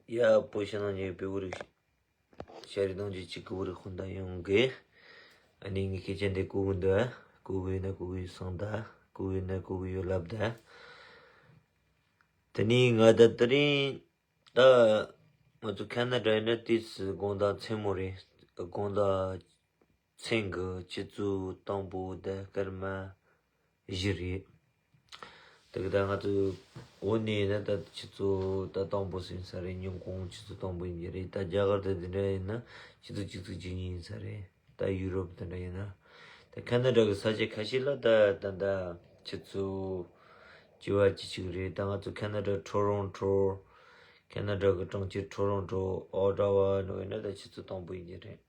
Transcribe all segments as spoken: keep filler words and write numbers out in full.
ཡ། བོད་ཕྱི་ནང་གཉིས་པའི་བོད་རིགས། ཤ་རི་གདོང་གི་གཅིག་གི་བོད་རིགས་ཁོང་ད་ཡོང་གི། ཨ་ནི་ངས་སྐད་ཆ་འདི་གོ་གི་འདུག་གོ་གི་ཡོད་ན་གོ་གི་ཡོད་སོང་ད། གོ་གི་ཡོད་ན་གོ་གི་ཡོད་ལབ་ད། དེ་ནས་ང་ད་དེ་རིང་ད་ང་ཚོ་ཁ་ན་ཌ་ཡིན་ན་ཏིས་དགོང་དག་མཚན་མོ་རེད། དགོང་དག་མཚན་གི་ཆུ་ཚོད་དང་པོ་དང་སྐར་མ་བཞི་རེད། དེ་གི་ད་ང་ཚོ་འོ་ནས་ན་ད་ཆུ་ཚོད་ད་དང་པོ་ཟིན་ས་རེད། ཉིན་གུང་ཆུ་ཚོད་དང་པོ་ཡིན་གྱི་རེད། ད་རྒྱ་གར་ད་དེ་འདྲ་ཡིན་ན་ཆུ་ཚོད་གཅིག་ཚོད་བཅུ་གཉིས་ཡིན་ས་རེད། ད་ཡུ་རོབ་དེ་འདྲ་ཡིན་ན། ད་ཁ་ན་ཌ་གི་ས་ཆ་ཁ་ཤས་ལ་ད་ད་ད་ཆུ་ཚོད་བཅུ་པ་བཅུ་གཅིག་རེད། ད་ང་ཚོ་ཁ་ན་ཌ་ཊོ་རོན་ཊོ། ཁ་ན་ཌ་གི་གྲོང་ཁྱེར་ཊོ་རོན་ཊོ། ཨོ་ཊ་ཝ་ནང་ཡིན་ན་ད་ཆུ་ཚོད་དང་པོ་ཡིན་གྱི་རེད།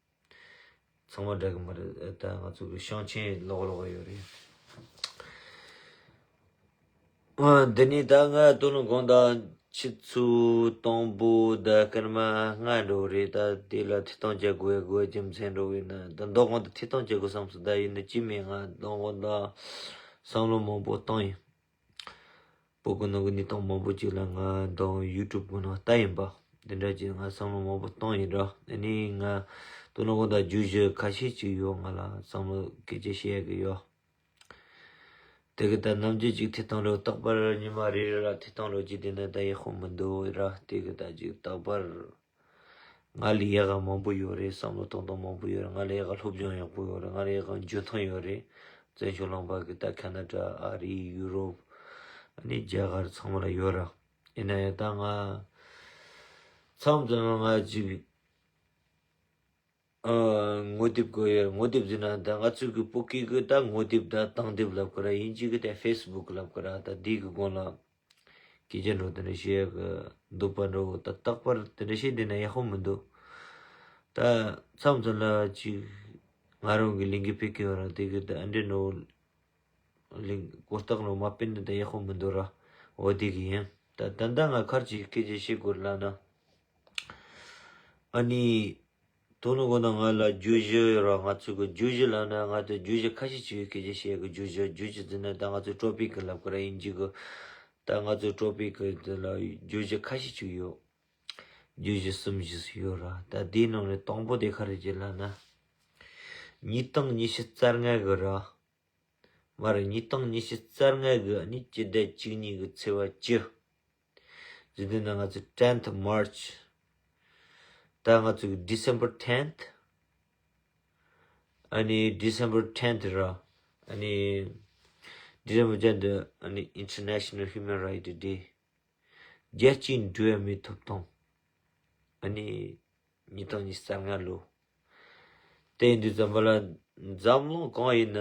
ཚང་མ་འདྲ་གི་མ་རེད། ད་ང་ཚོ་གི་ཤང་ཆེན་ལོག་ལོག་ཡོད་རེད། ཨ། འདི་ནས་ད་ང་ད་ལོ་དགོང་དག་ཆུ་ཚོད་དང་པོ་དང་སྐར་མ་ལྔ་འགྲོ་རེད། ད་དེ་ལ་ཐིག་ཐང་བྱ་དགོས་དགོས་རྒྱུ་མཚན་འགྲོ་བས་ན། ད་མདོ་དགོང་དག་ཐིག་ཐང་བྱ་དགོས་བསམ་སོང་། ད་ཡིན་ན་ཅི་མེད། ང་མདོ་དགོང་དག་བསམ་བློ་མང་པོ་བཏང་ཡིན། བོད་ཀྱི་ནང་གི་གནས་སྟངས་མང་པོ་ཅིག་ལ་ང་དང་ཡུ་ཊུབ་གི་ནང་ལྟ་ཡིན་པ། འདི་འདྲ་ཅིག་ང་བསམ་བློ་མང་པོ་བཏང་ཡིན་ར། ཨ་ནི་ང་དོ་ནང་གོ་ད་བརྗོད་གཞི་ཁ་ཤས་ཅིག་ཡོད། ང་ལ་བསམ་བློ་སྐད་ཆ་བཤད་ཡ་གི་ཡོད། དེ་གི་ད་ནམ་རྒྱུན་ཅིག་ཐིག་ཐང་ལོ་རྟག་པར་ཉི་མ་རེ་རེ་ལ་ཐིག་ཐང་ལོ་ཅིག་དེ་ན་ད་ཡག་པོ་མི་འདུག་ར། དེ་གི་ད་ཅིག་རྟག་པར། ང་ལ་ཡག་ག་མང་པོ་ཡོད་རེད། བསམ་བློ་གཏོང་སྟངས་མང་པོ་ཡོད་རེད། ང་ལ་ཡག་ག་སློབ་སྦྱོང་ཡག་པོ་ཡོད་རེད། ང་ལ་ཡག་ག་འཇོན་ཐང་ཡོད་རེད། བཙན་བྱོལ་ལུང་པ་གི་ད་ཁ་ན་ཌ། ཨ་རི། ཡུ་རོབ། ཨ་ནི་རྒྱ་གར་ཚང་མ་ལ་ཡོད་ར། ཡིན་ན་ཡང་ད་ང་མཚམས་མཚམས་ང་ཅིག་ཨ། ངོ་དེབ་དགོས་ཡོད། ངོ་དེབ་ཟེར་ན་ད་ང་ཚོའི་གི་བོད་སྐད་གི་ད་ངོ་དེབ་ད་དང་དེབ་ལབ་གི་ར། དབྱིན་ཇི་གི་ད་ཕེ་སི་བུག་ལབ་གི་ར། ད་འདི་གི་སྒང་ལ་སྐད་ཆ་འགྲོ་དེ་འདྲ་བཤད་གི་འདུག་པ་འགྲོ། ད་རྟག་པར་དེ་འདྲ་བཤད་བསྡད་ན་ཡག་པོ་མི་འདུག་ད་མཚམས་མཚམས་ལ་ཅིག་ང་རང་གི་ལས་འགུལ་སྤེལ་གི་ཡོད་ར། དེ་གི་ད་ཨ་འདྲ་ནོ་ལིང་གོ་རྟགས་ནོ་མ་སྤེལ་ན་ད་ཡག་པོ་མི་འདུག་ར། འོ་དེ་གི་ཡིན། ད་ད་ལྟ་ང་ཁར་ཅིག་སྐད་ཆ་བཤད་དགོས་ལབ་ན། ཨ་ནི། དོ་ནང་གོ་ན་ང་ལ་བརྗོད་གཞི་ཡོད་ར། ང་ཚོ་གི་བརྗོད་གཞི་ལབ་ན་ང་ཚོ་བརྗོད་གཞི་ཁ་ཤས་ཅིག་ཡོད། སྐད་ཆ་བཤད་གི་བརྗོད་གཞི། བརྗོད་གཞི་ཟེར་ན་ད་ང་ཚོ་ཊོ་པིག་གི་ལབ་གི་ར། དབྱིན་ཇི་གི། ད་ང་ཚོ་ཊོ་པིག་གི་དེ་ལ་བརྗོད་གཞི་ཁ་ཤས་ཅིག་ཡོད། བརྗོད་གཞི་གསུམ་བཞི་ཡོད་ར། ད་དེའི་ནང་ནས་དང་པོ་དེ་ག་རེ་རེད་ལབ་ན། ཉིས་སྟོང་ཉི་ཤུ་རྩ་ལྔ་གི་ར། མ་རེད། ཉིས་སྟོང་ཉི་ཤུ་རྩ་ལྔ་གི་ཨ་ནི་སྤྱི་ཟླ་བཅུ་གཉིས་གི་ཚེས་པ་བཅུ། ཟེར་དུས་ན་ང་ཚོ་ཊེན་ཐི་མར་ཆི། ད་ང་ཚོ་གི་December tenth། ཨ་ནི་December tenth་ར། ཨ་ནི་December tenth་ཨ་ནི་International Human Rights Day། རྒྱལ་སྤྱིའི་འགྲོ་བ་མིའི་ཐོབ་ཐང་། ཨ་ནི་ཉིས་སྟོང་ཉི་ཤུ་རྩ་ལྔ་ལོ། དེ་ཡིན་དུས་ཙམ་པ་ལ་འཛམ་གླིང་གང་ཡིན་ན།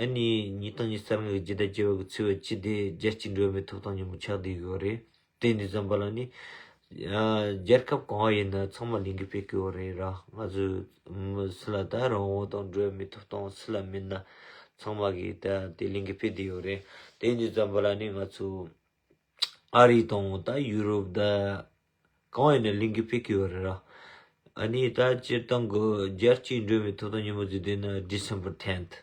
ཨ་ནི་ཉིས་སྟོང་ཉི་ཤུ་རྩ་ལྔ་གི་སྤྱི་ཟླ་བཅུ་པ་གི་ཚེས་པ་བཅུ་དེ་རྒྱལ་སྤྱིའི་འགྲོ་བ་མིའི་ཐོབ་ཐང་ཉིན་མོ་ཆགས་བསྡད་ཡོད་རེད། དེ་ཡིན་དུས་ཙམ་པ་ལ་ནི། ཨ། རྒྱལ་ཁབ་གང་ཡིན་ན་ཚང་མ་ལས་འགུལ་སྤེལ་གི་ཡོད་རེད་ར། ང་ཚོའི་མི་སུ་ལ་ད་རང་དབང་དང་འགྲོ་བ་མིའི་ཐོབ་ཐང་སུ་ལ་མིན་ན་ཚང་མ་གིས་ད་དེ་ལས་འགུལ་སྤེལ་བསྡད་ཡོད་རེད། དེ་ཡིན་དུས་ཙམ་པ་ལ་ནི་ང་ཚོ་ཨ་རི་དང་ད་ཡུ་རོབ་ད་གང་ཡིན་ན་ལས་འགུལ་སྤེལ་གི་ཡོད་རེད་ར། ཨ་ནི་ད་སྤྱིར་བཏང་གི་རྒྱལ་སྤྱིའི་འགྲོ་བ་མིའི་ཐོབ་ཐང་ཉིན་མོ་ཟེར་དུས་ན་December tenth།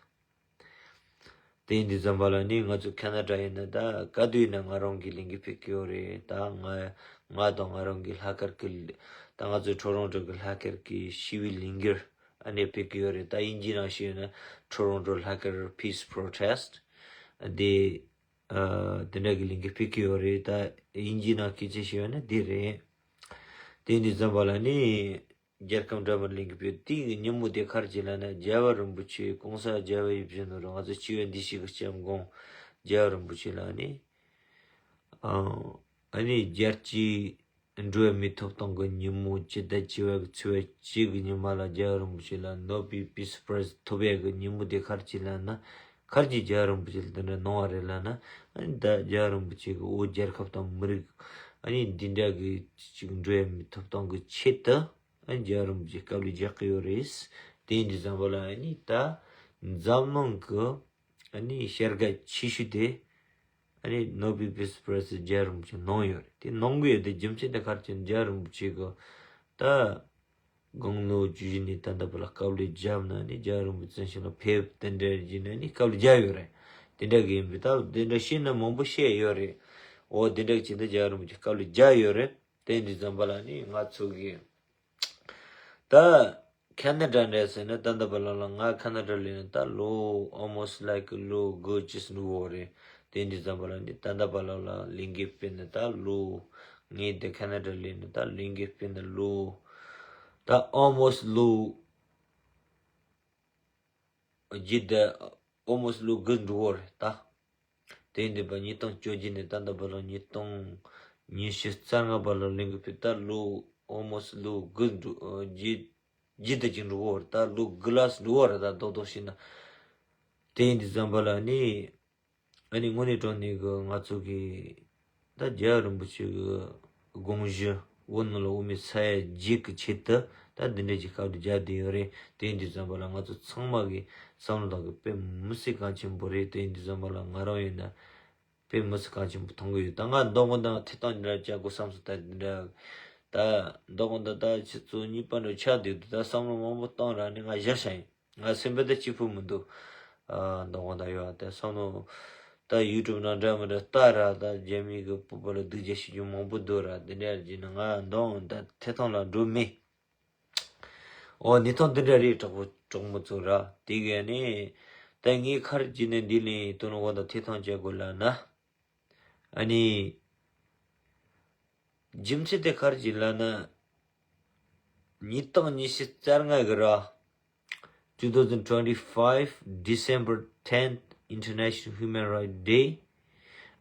དེ་ཡིན་དུས་ཙམ་པ་ལ་ནི་ང་ཚོ་ཁ་ན་ཌ་ཡིན་ན་ད་ག་དུས་ཡིན་ན་ང་རང་གི་ལས་འགུལ་སྤེལ་གི་ཡོད་རེད། ད་ང་ང་དང་ང་རང་གི་ལྷག་དཀར་གི། ད་ང་ཚོ་ཊོ་རོན་ཊོ་གི་ལྷག་དཀར་གི་ཞི་བའི་ལས་འགུལ་ ཨ་ནི་ཕེབས་ཀྱི་ཡོད་རེད། ད་དབྱིན་ཇིའི་ནང་ཞུས་ན་Toronto Hacker Peace Protest དེ་ཨ་དེ་འདྲ་གི་ལས་འགུལ་ཕེབས་ཀྱི་ཡོད་རེད། ད་དབྱིན་ཇིའི་ནང་སྐད་ཆ་ཞུས་ན་འདི་རེད། དེ་འདི་ཙམ་པ་ལ་ནི། རྒྱལ་ཁམས་འདྲ་མིན་ལས་འགུལ་ཕེབས་དེའི་ཉིན་མོ་དེ་ག་རེ་བྱས་ལབ་ན། རྒྱལ་བ་རིན་པོ་ཆེ་གོང་ས་རྒྱལ་བ་ཡིད་བཞིན་ནོར་བུ་ང་ཚོ་སྤྱི་བོའི་བདེ་སྐྱིད་ཀྱི་སྐྱབས་མགོན་རྒྱལ་བ་རིན་པོ་ཆེ་ལ་ནི། ཨ་ཨ་ནི་རྒྱལ་སྤྱིའི་འགྲོ་བ་མིའི་ཐོབ་ཐང་གི་ཉིན་མོ་སྤྱི་ཟླ་བཅུ་པ་གི་ཚེས་པ་གཅིག་གི་ཉི་མ་ལ་རྒྱལ་བ་རིན་པོ་ཆེ་ལ་ནོ་བེལ་Peace Prize ཐོབ་ཡག་གི་ཉིན་མོ་དེ་ག་རེ་བྱས་ལབ་ན། ག་རེ་བྱས་རྒྱལ་བ་རིན་པོ་ཆེ་ལ་དེ་འདྲ་གནང་བ་རེད་ལབ་ན། ཨ་ནི་ད་རྒྱལ་བ་རིན་པོ་ཆེ་གི་བོད་རྒྱལ་ཁབ་དང་མི་རིགས་ཨ་ནི་འདི་འདྲ་གི་ཅིག་འགྲོ་བ་མིའི་ཐོབ་ཐང་གི་ཆེད་དུ། ཨ་ནི་རྒྱལ་བ་རིན་པོ་ཆེ་དཀའ་ལས་རྒྱག་གི་ཡོད་རེད། དེ་ཡིན་དུས་ཙམ་པ་ལ་ཨ་ནི་ད་འཛམ་གླིང་གི་ཨ་ནི་བྱ་དགའ་ཆེ་ཤོས་དེ་ཨ་ནི་ནོ་བེལ་Peace Prize རྒྱལ་བ་རིན་པོ་ཆེ་གནང་ཡོད་རེད། དེ་གནང་གི་ཡོད་དེ་རྒྱུ་མཚན་དེ་ག་རེ་བྱས་ན་རྒྱལ་བ་རིན་པོ་ཆེ་གི་ད་དགུང་ལོ་བཅུ་བཞི་ནས་ད་ལྟ་བར་ལ་དཀའ་ལས་བརྒྱབ་ནས་ནི་རྒྱལ་བ་རིན་པོ་ཆེ་བཙན་བྱོལ་ལ་ཕེབས་དེ་འདྲ་བྱས་ནས་ནི་དཀའ་ལས་རྒྱག་ཡོད་རེད། དེ་འདྲ་གི་ཡིན་པས་ད་དེ་འདྲ་བཤད་ན་མང་པོ་བཤད་ཡོད་རེད། འོ་དེ་འདྲ་གི་བྱས་ན་རྒྱལ་བ་རིན་པོ་ཆེ་དཀའ་ལས་རྒྱག་ཡོད་རེད། དེ་འདི་ཙམ་པ་ལ་ནི་ང་ཚོ་གི་ད་ཁ་ན་ཌ་འདྲ་ཟེར་ན་ད་ལྟ་བར་ལ་ང་ཁ་ན་ཌ་ལ་ཡིན་ན་ད་ལོ་almost like ལོ་དགུ་ཅིག་འགྲོ་གི་ཡོད་རེད། དེ་འདི་ཙམ་པ་ལ་ནི་ད་ལྟ་བར་ལ་ལ་ལས་འགུལ་སྤེལ་ནས་ད་ལོ་ངས་དེ་ཁ་ན་ཌ་ལ་ཡིན་ན་ད་ལས་འགུལ་སྤེལ་ནས་ལོ་ད་almost ལོ་བརྒྱད་དེ་almost ལོ་དགུ་འགྲོ་གི་ཡོད་རེད་ད། དེ་འདི་པ་ཉིས་སྟོང་བཅོ་བརྒྱད་ནས་ད་ལྟ་བར་ལ་ཉིས་སྟོང་ཉི་ཤུ་རྩ་ལྔ་བར་ལ་ལས་འགུལ་སྤེལ་ད་ལོ་almost ལོ་དགུ་འགྲོ་བརྒྱད་བརྒྱད་དེ་ཅིག་འགྲོ་གི་ཡོད་རེད། ད་ལོ་དགུ་ལ་འགྲོ་གི་ཡོད་རེད། ད་རྡོག་རྡོག་བྱས་ན། དེ་འདི་ཙམ་པ་ལ་ནི་ཨ་ནི་དངོས་གནས་དྲང་གནས་གི་ང་ཚོ་གི་ད་རྒྱལ་བ་རིན་པོ་ཆེ་གི་དགོངས་གཞི་བོད་ནང་ལ་དབུ་མའི་ས་ཡ་བརྒྱད་ཀྱི་ཆེད་དུ་ད་འདི་འདྲ་གྱི་སྐབས་དེ་རྒྱག་བསྡད་ཡོད་རེད། དེ་འདི་ཙམ་པ་ལ་ང་ཚོ་ཚང་མ་གི་བསམ་བློ་བཏང་གི་དཔེ་མི་སྲིད་གལ་ཆེན་པོ་རེད། དེ་འདི་ཙམ་པ་ལ་ང་རང་ཡིན་ན་དཔེ་མི་སྲིད་གལ་ཆེན་པོ་མཐོང་གི་ཡོད། ད་ང་མདང་དགོང་དག་ཐད་གཏོང་འདི་འདྲ་བྱ་དགོས་བསམ་སོང་། ད་འདི་འདྲ་ད་མདང་དགོང་དག་ད་ཆུ་ཚོད་གཉིས་པ་འདྲ་ཆགས་བསྡད་འདུག་ད་བསམ་བློ་མང་པོ་བཏང་ར་ནི་ང་བཞག་བཞག་ཡིན། ང་སེམས་པ་ད་སྐྱིད་པོ་མི་འདུག་ཨ་མདང་དགོང་དག་ཡོད་ཨ་ད་བསམ་བློ་ད་ཡུ་ཊུབ་ནང་འདྲ་མི་འདྲ་ལྟ་ར། ད་རྒྱ་མི་གི་སྤོབས་པ་ལ་སྡུག་རྒྱག་བྱེད་རྒྱུ་མང་པོ་འདུག་ར། འདི་འདྲ་ཡར་བྱས་ན་ང་མདང་ད་ཐད་གཏོང་ལ་འགྲོ་མེད། ཨོ་ཉིས་སྟོང་དེ་འདྲ་རེད། གྲོགས་པོ་གྲོགས་མོ་ཚོ་ར། དེ་གས་ནི་ད་ངས་ག་རེ་བྱས་ནས་འདི་ལས་དོ་ནུབ་དགོང་དག་ཐད་གཏོང་བྱེད་དགོས་ལབ་ན། ཨ་ནི། རྒྱུ་མཚན་དེ་ག་རེ་བྱས་ལབ་ན། ཉིས་སྟོང་ཉི་ཤུ་རྩ་ལྔ་གི་ར། two thousand twenty-five December tenth International Human Rights Day.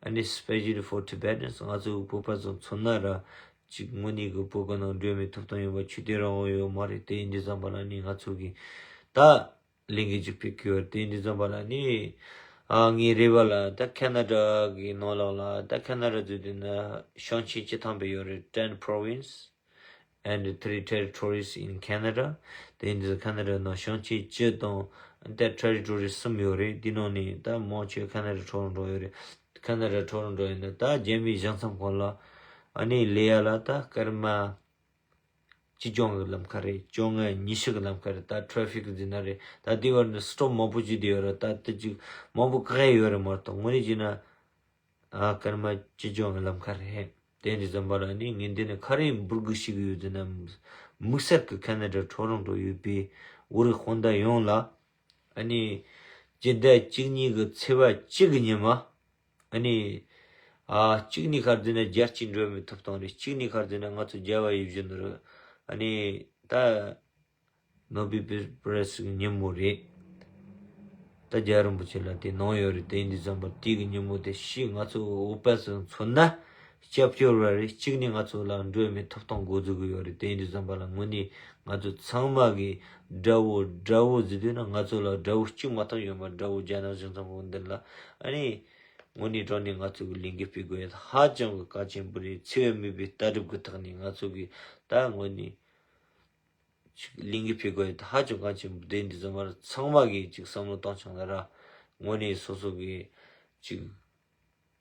ཨ་ནི་especially for Tibetans ང་ཚོ་བོད་པ་ཚོ་མཚོན་ན་ར། ཅིག་དངོས་གནས་ཀྱི་བོད་ཀྱི་ནང་འགྲོ་བ་མིའི་ཐོབ་ཐང་ཡོད་པ་ཆོས་དད་རང་དབང་ཡོད་མ་རེད། དེ་ཡིན་དུས་ཙམ་པ་ལ་ནི་ང་ཚོ་གི་ད་ལས་འགུལ་ཅིག་སྤེལ་གྱི་ཡོད་རེད། དེ་ཡིན་དུས་ཙམ་པ་ལ་ནི་ཨ་ངའི་རེ་བ་ལ་ད་ཁ་ན་ཌ་གི་ནང་ལོགས་ལ་ད་ཁ་ན་ཌ་ཚོ་དེ་ན་ཞིང་ཆེན་བཅུ་ཐམ་པ་ཡོད་རེད། ten province and three territories in Canada. དེ་ཡིན་དུས་ཁ་ན་ཌ་ནང་ཞིང་ཆེན་བཅུ་དང་ད་territory གསུམ་ཡོད་རེད། དེ་ནང་ནས་ད་མང་ཆེ་ཁ་ན་ཌ་ཊོ་རོན་ཊོ་ཡོད་རེད། ཁ་ན་ཌ་ཊོ་རོན་ཊོ་ཡིན་ན་ད་རྒྱ་མིའི་གཞུང་ཚབ་ཁང་ལ་ཨ་ནི་ལས་ཡ་ལ་ད་སྐར་མ་བཅུ་གྱ་གི་ལམ་ཁ་རེད། བཅོ་ལྔ་ཉི་ཤུ་གི་ལམ་ཁ་རེད། ད་traffic ཟེར་ན་རེད། ད་དེ་བར་ནས་stop མང་པོ་བྱས་བསྡད་ཡོད་རེད། ད་དེ་ཅིག་མང་པོ་བཀག་ཡས་ཡོད་རེད་མ་གཏོགས་དངོས་གནས་བྱས་ན། ཨ་སྐར་མ་བཅུ་གྱ་གི་ལམ་ཁ་རེད། དེ་འདི་ཙམ་པ་ལ་ནི་ངས་འདི་ནས་ག་རེ་འབོད་སྐུལ་ཞུ་གི་ཡོད་ཟེར་ན། དམིགས་བསལ་གྱི་ཁ་ན་ཌ་ཊོ་རོན་ཊོ་ཡོད་པའི་བོད་རིགས་སྤུན་ཟླ་ཡོངས་ལ་ཨ་ནི་སྤྱི་ཟླ་བཅུ་གཉིས་ཀྱི་ཚེས་པ་གཅིག་གི་ཉིན་མ་ཨ་ནི་ཨ་གཅིག་ནི་ག་རེ་ཟེར་ན་རྒྱལ་སྤྱིའི་འགྲོ་བ་མིའི་ཐོབ་ཐང་རེད། གཅིག་ནི་ག་རེ་ཟེར་ན་ང་ཚོ་རྒྱལ་བ་ཡིད་བཞིན་ནོར་བུ་ཨ་ནི་ད། ནོ་བེལ་པི་རེ་སི་གི་ཉིན་མོ་རེད། ད་རྒྱལ་བ་རིན་པོ་ཆེ་ལ་དེ་གནང་ཡོད་རེད། དེ་ཡིན་དུས་ཙམ་པ་དེ་གི་ཉིན་མོ་དེ་ཕྱིས་ང་ཚོ་བོད་པ་ཚོ་མཚོན་ན་སྐྱབས་བཅོལ་བ་རེད། གཅིག་ནི་ང་ཚོ་ལ་འགྲོ་བ་མིའི་ཐོབ་ཐང་འགོ་འཛུགས་གི་ཡོད་རེད། དེ་ཡིན་དུས་ཙམ་པ་ལ་དངོས་གནས་ང་ཚོ་ཚང་མ་གི་དགྲ་བོ་དགྲ་བོ་ཟེར་དུས་ན་ང་ཚོ་ལ་དགྲ་བོ་གཅིག་མ་གཏོགས་ཡོད་མ་རེད། དགྲ་བོ་རྒྱ་ནག་གཞུང་ཚབ་ཁང་འདི་ལ་ཨ་ནི་དངོས་གནས་དྲང་གནས་ང་ཚོ་གི་ལས་འགུལ་སྤེལ་དགོས་ཡ་ཧ་ཅང་གི་གལ་ཆེན་པོ་རེད། འཚེ་བ་མེད་པའི་ལྟ་གྲུབ་ཀྱི་ཐོག་ནས་ང་ཚོ་གི་ད་དངོས་གནས། ཅིག་ལས་འགུལ་སྤེལ་དགོས་ཡ་ཧ་ཅང་གལ་ཆེན་པོ། དེ་འདི་ཚང་མ་ཚང་མ་གིས་ཅིག་བསམ་བློ་བཏང་བྱུང་ན་ར། དངོས་གནས་སོ་སོ་གི་ཅིག་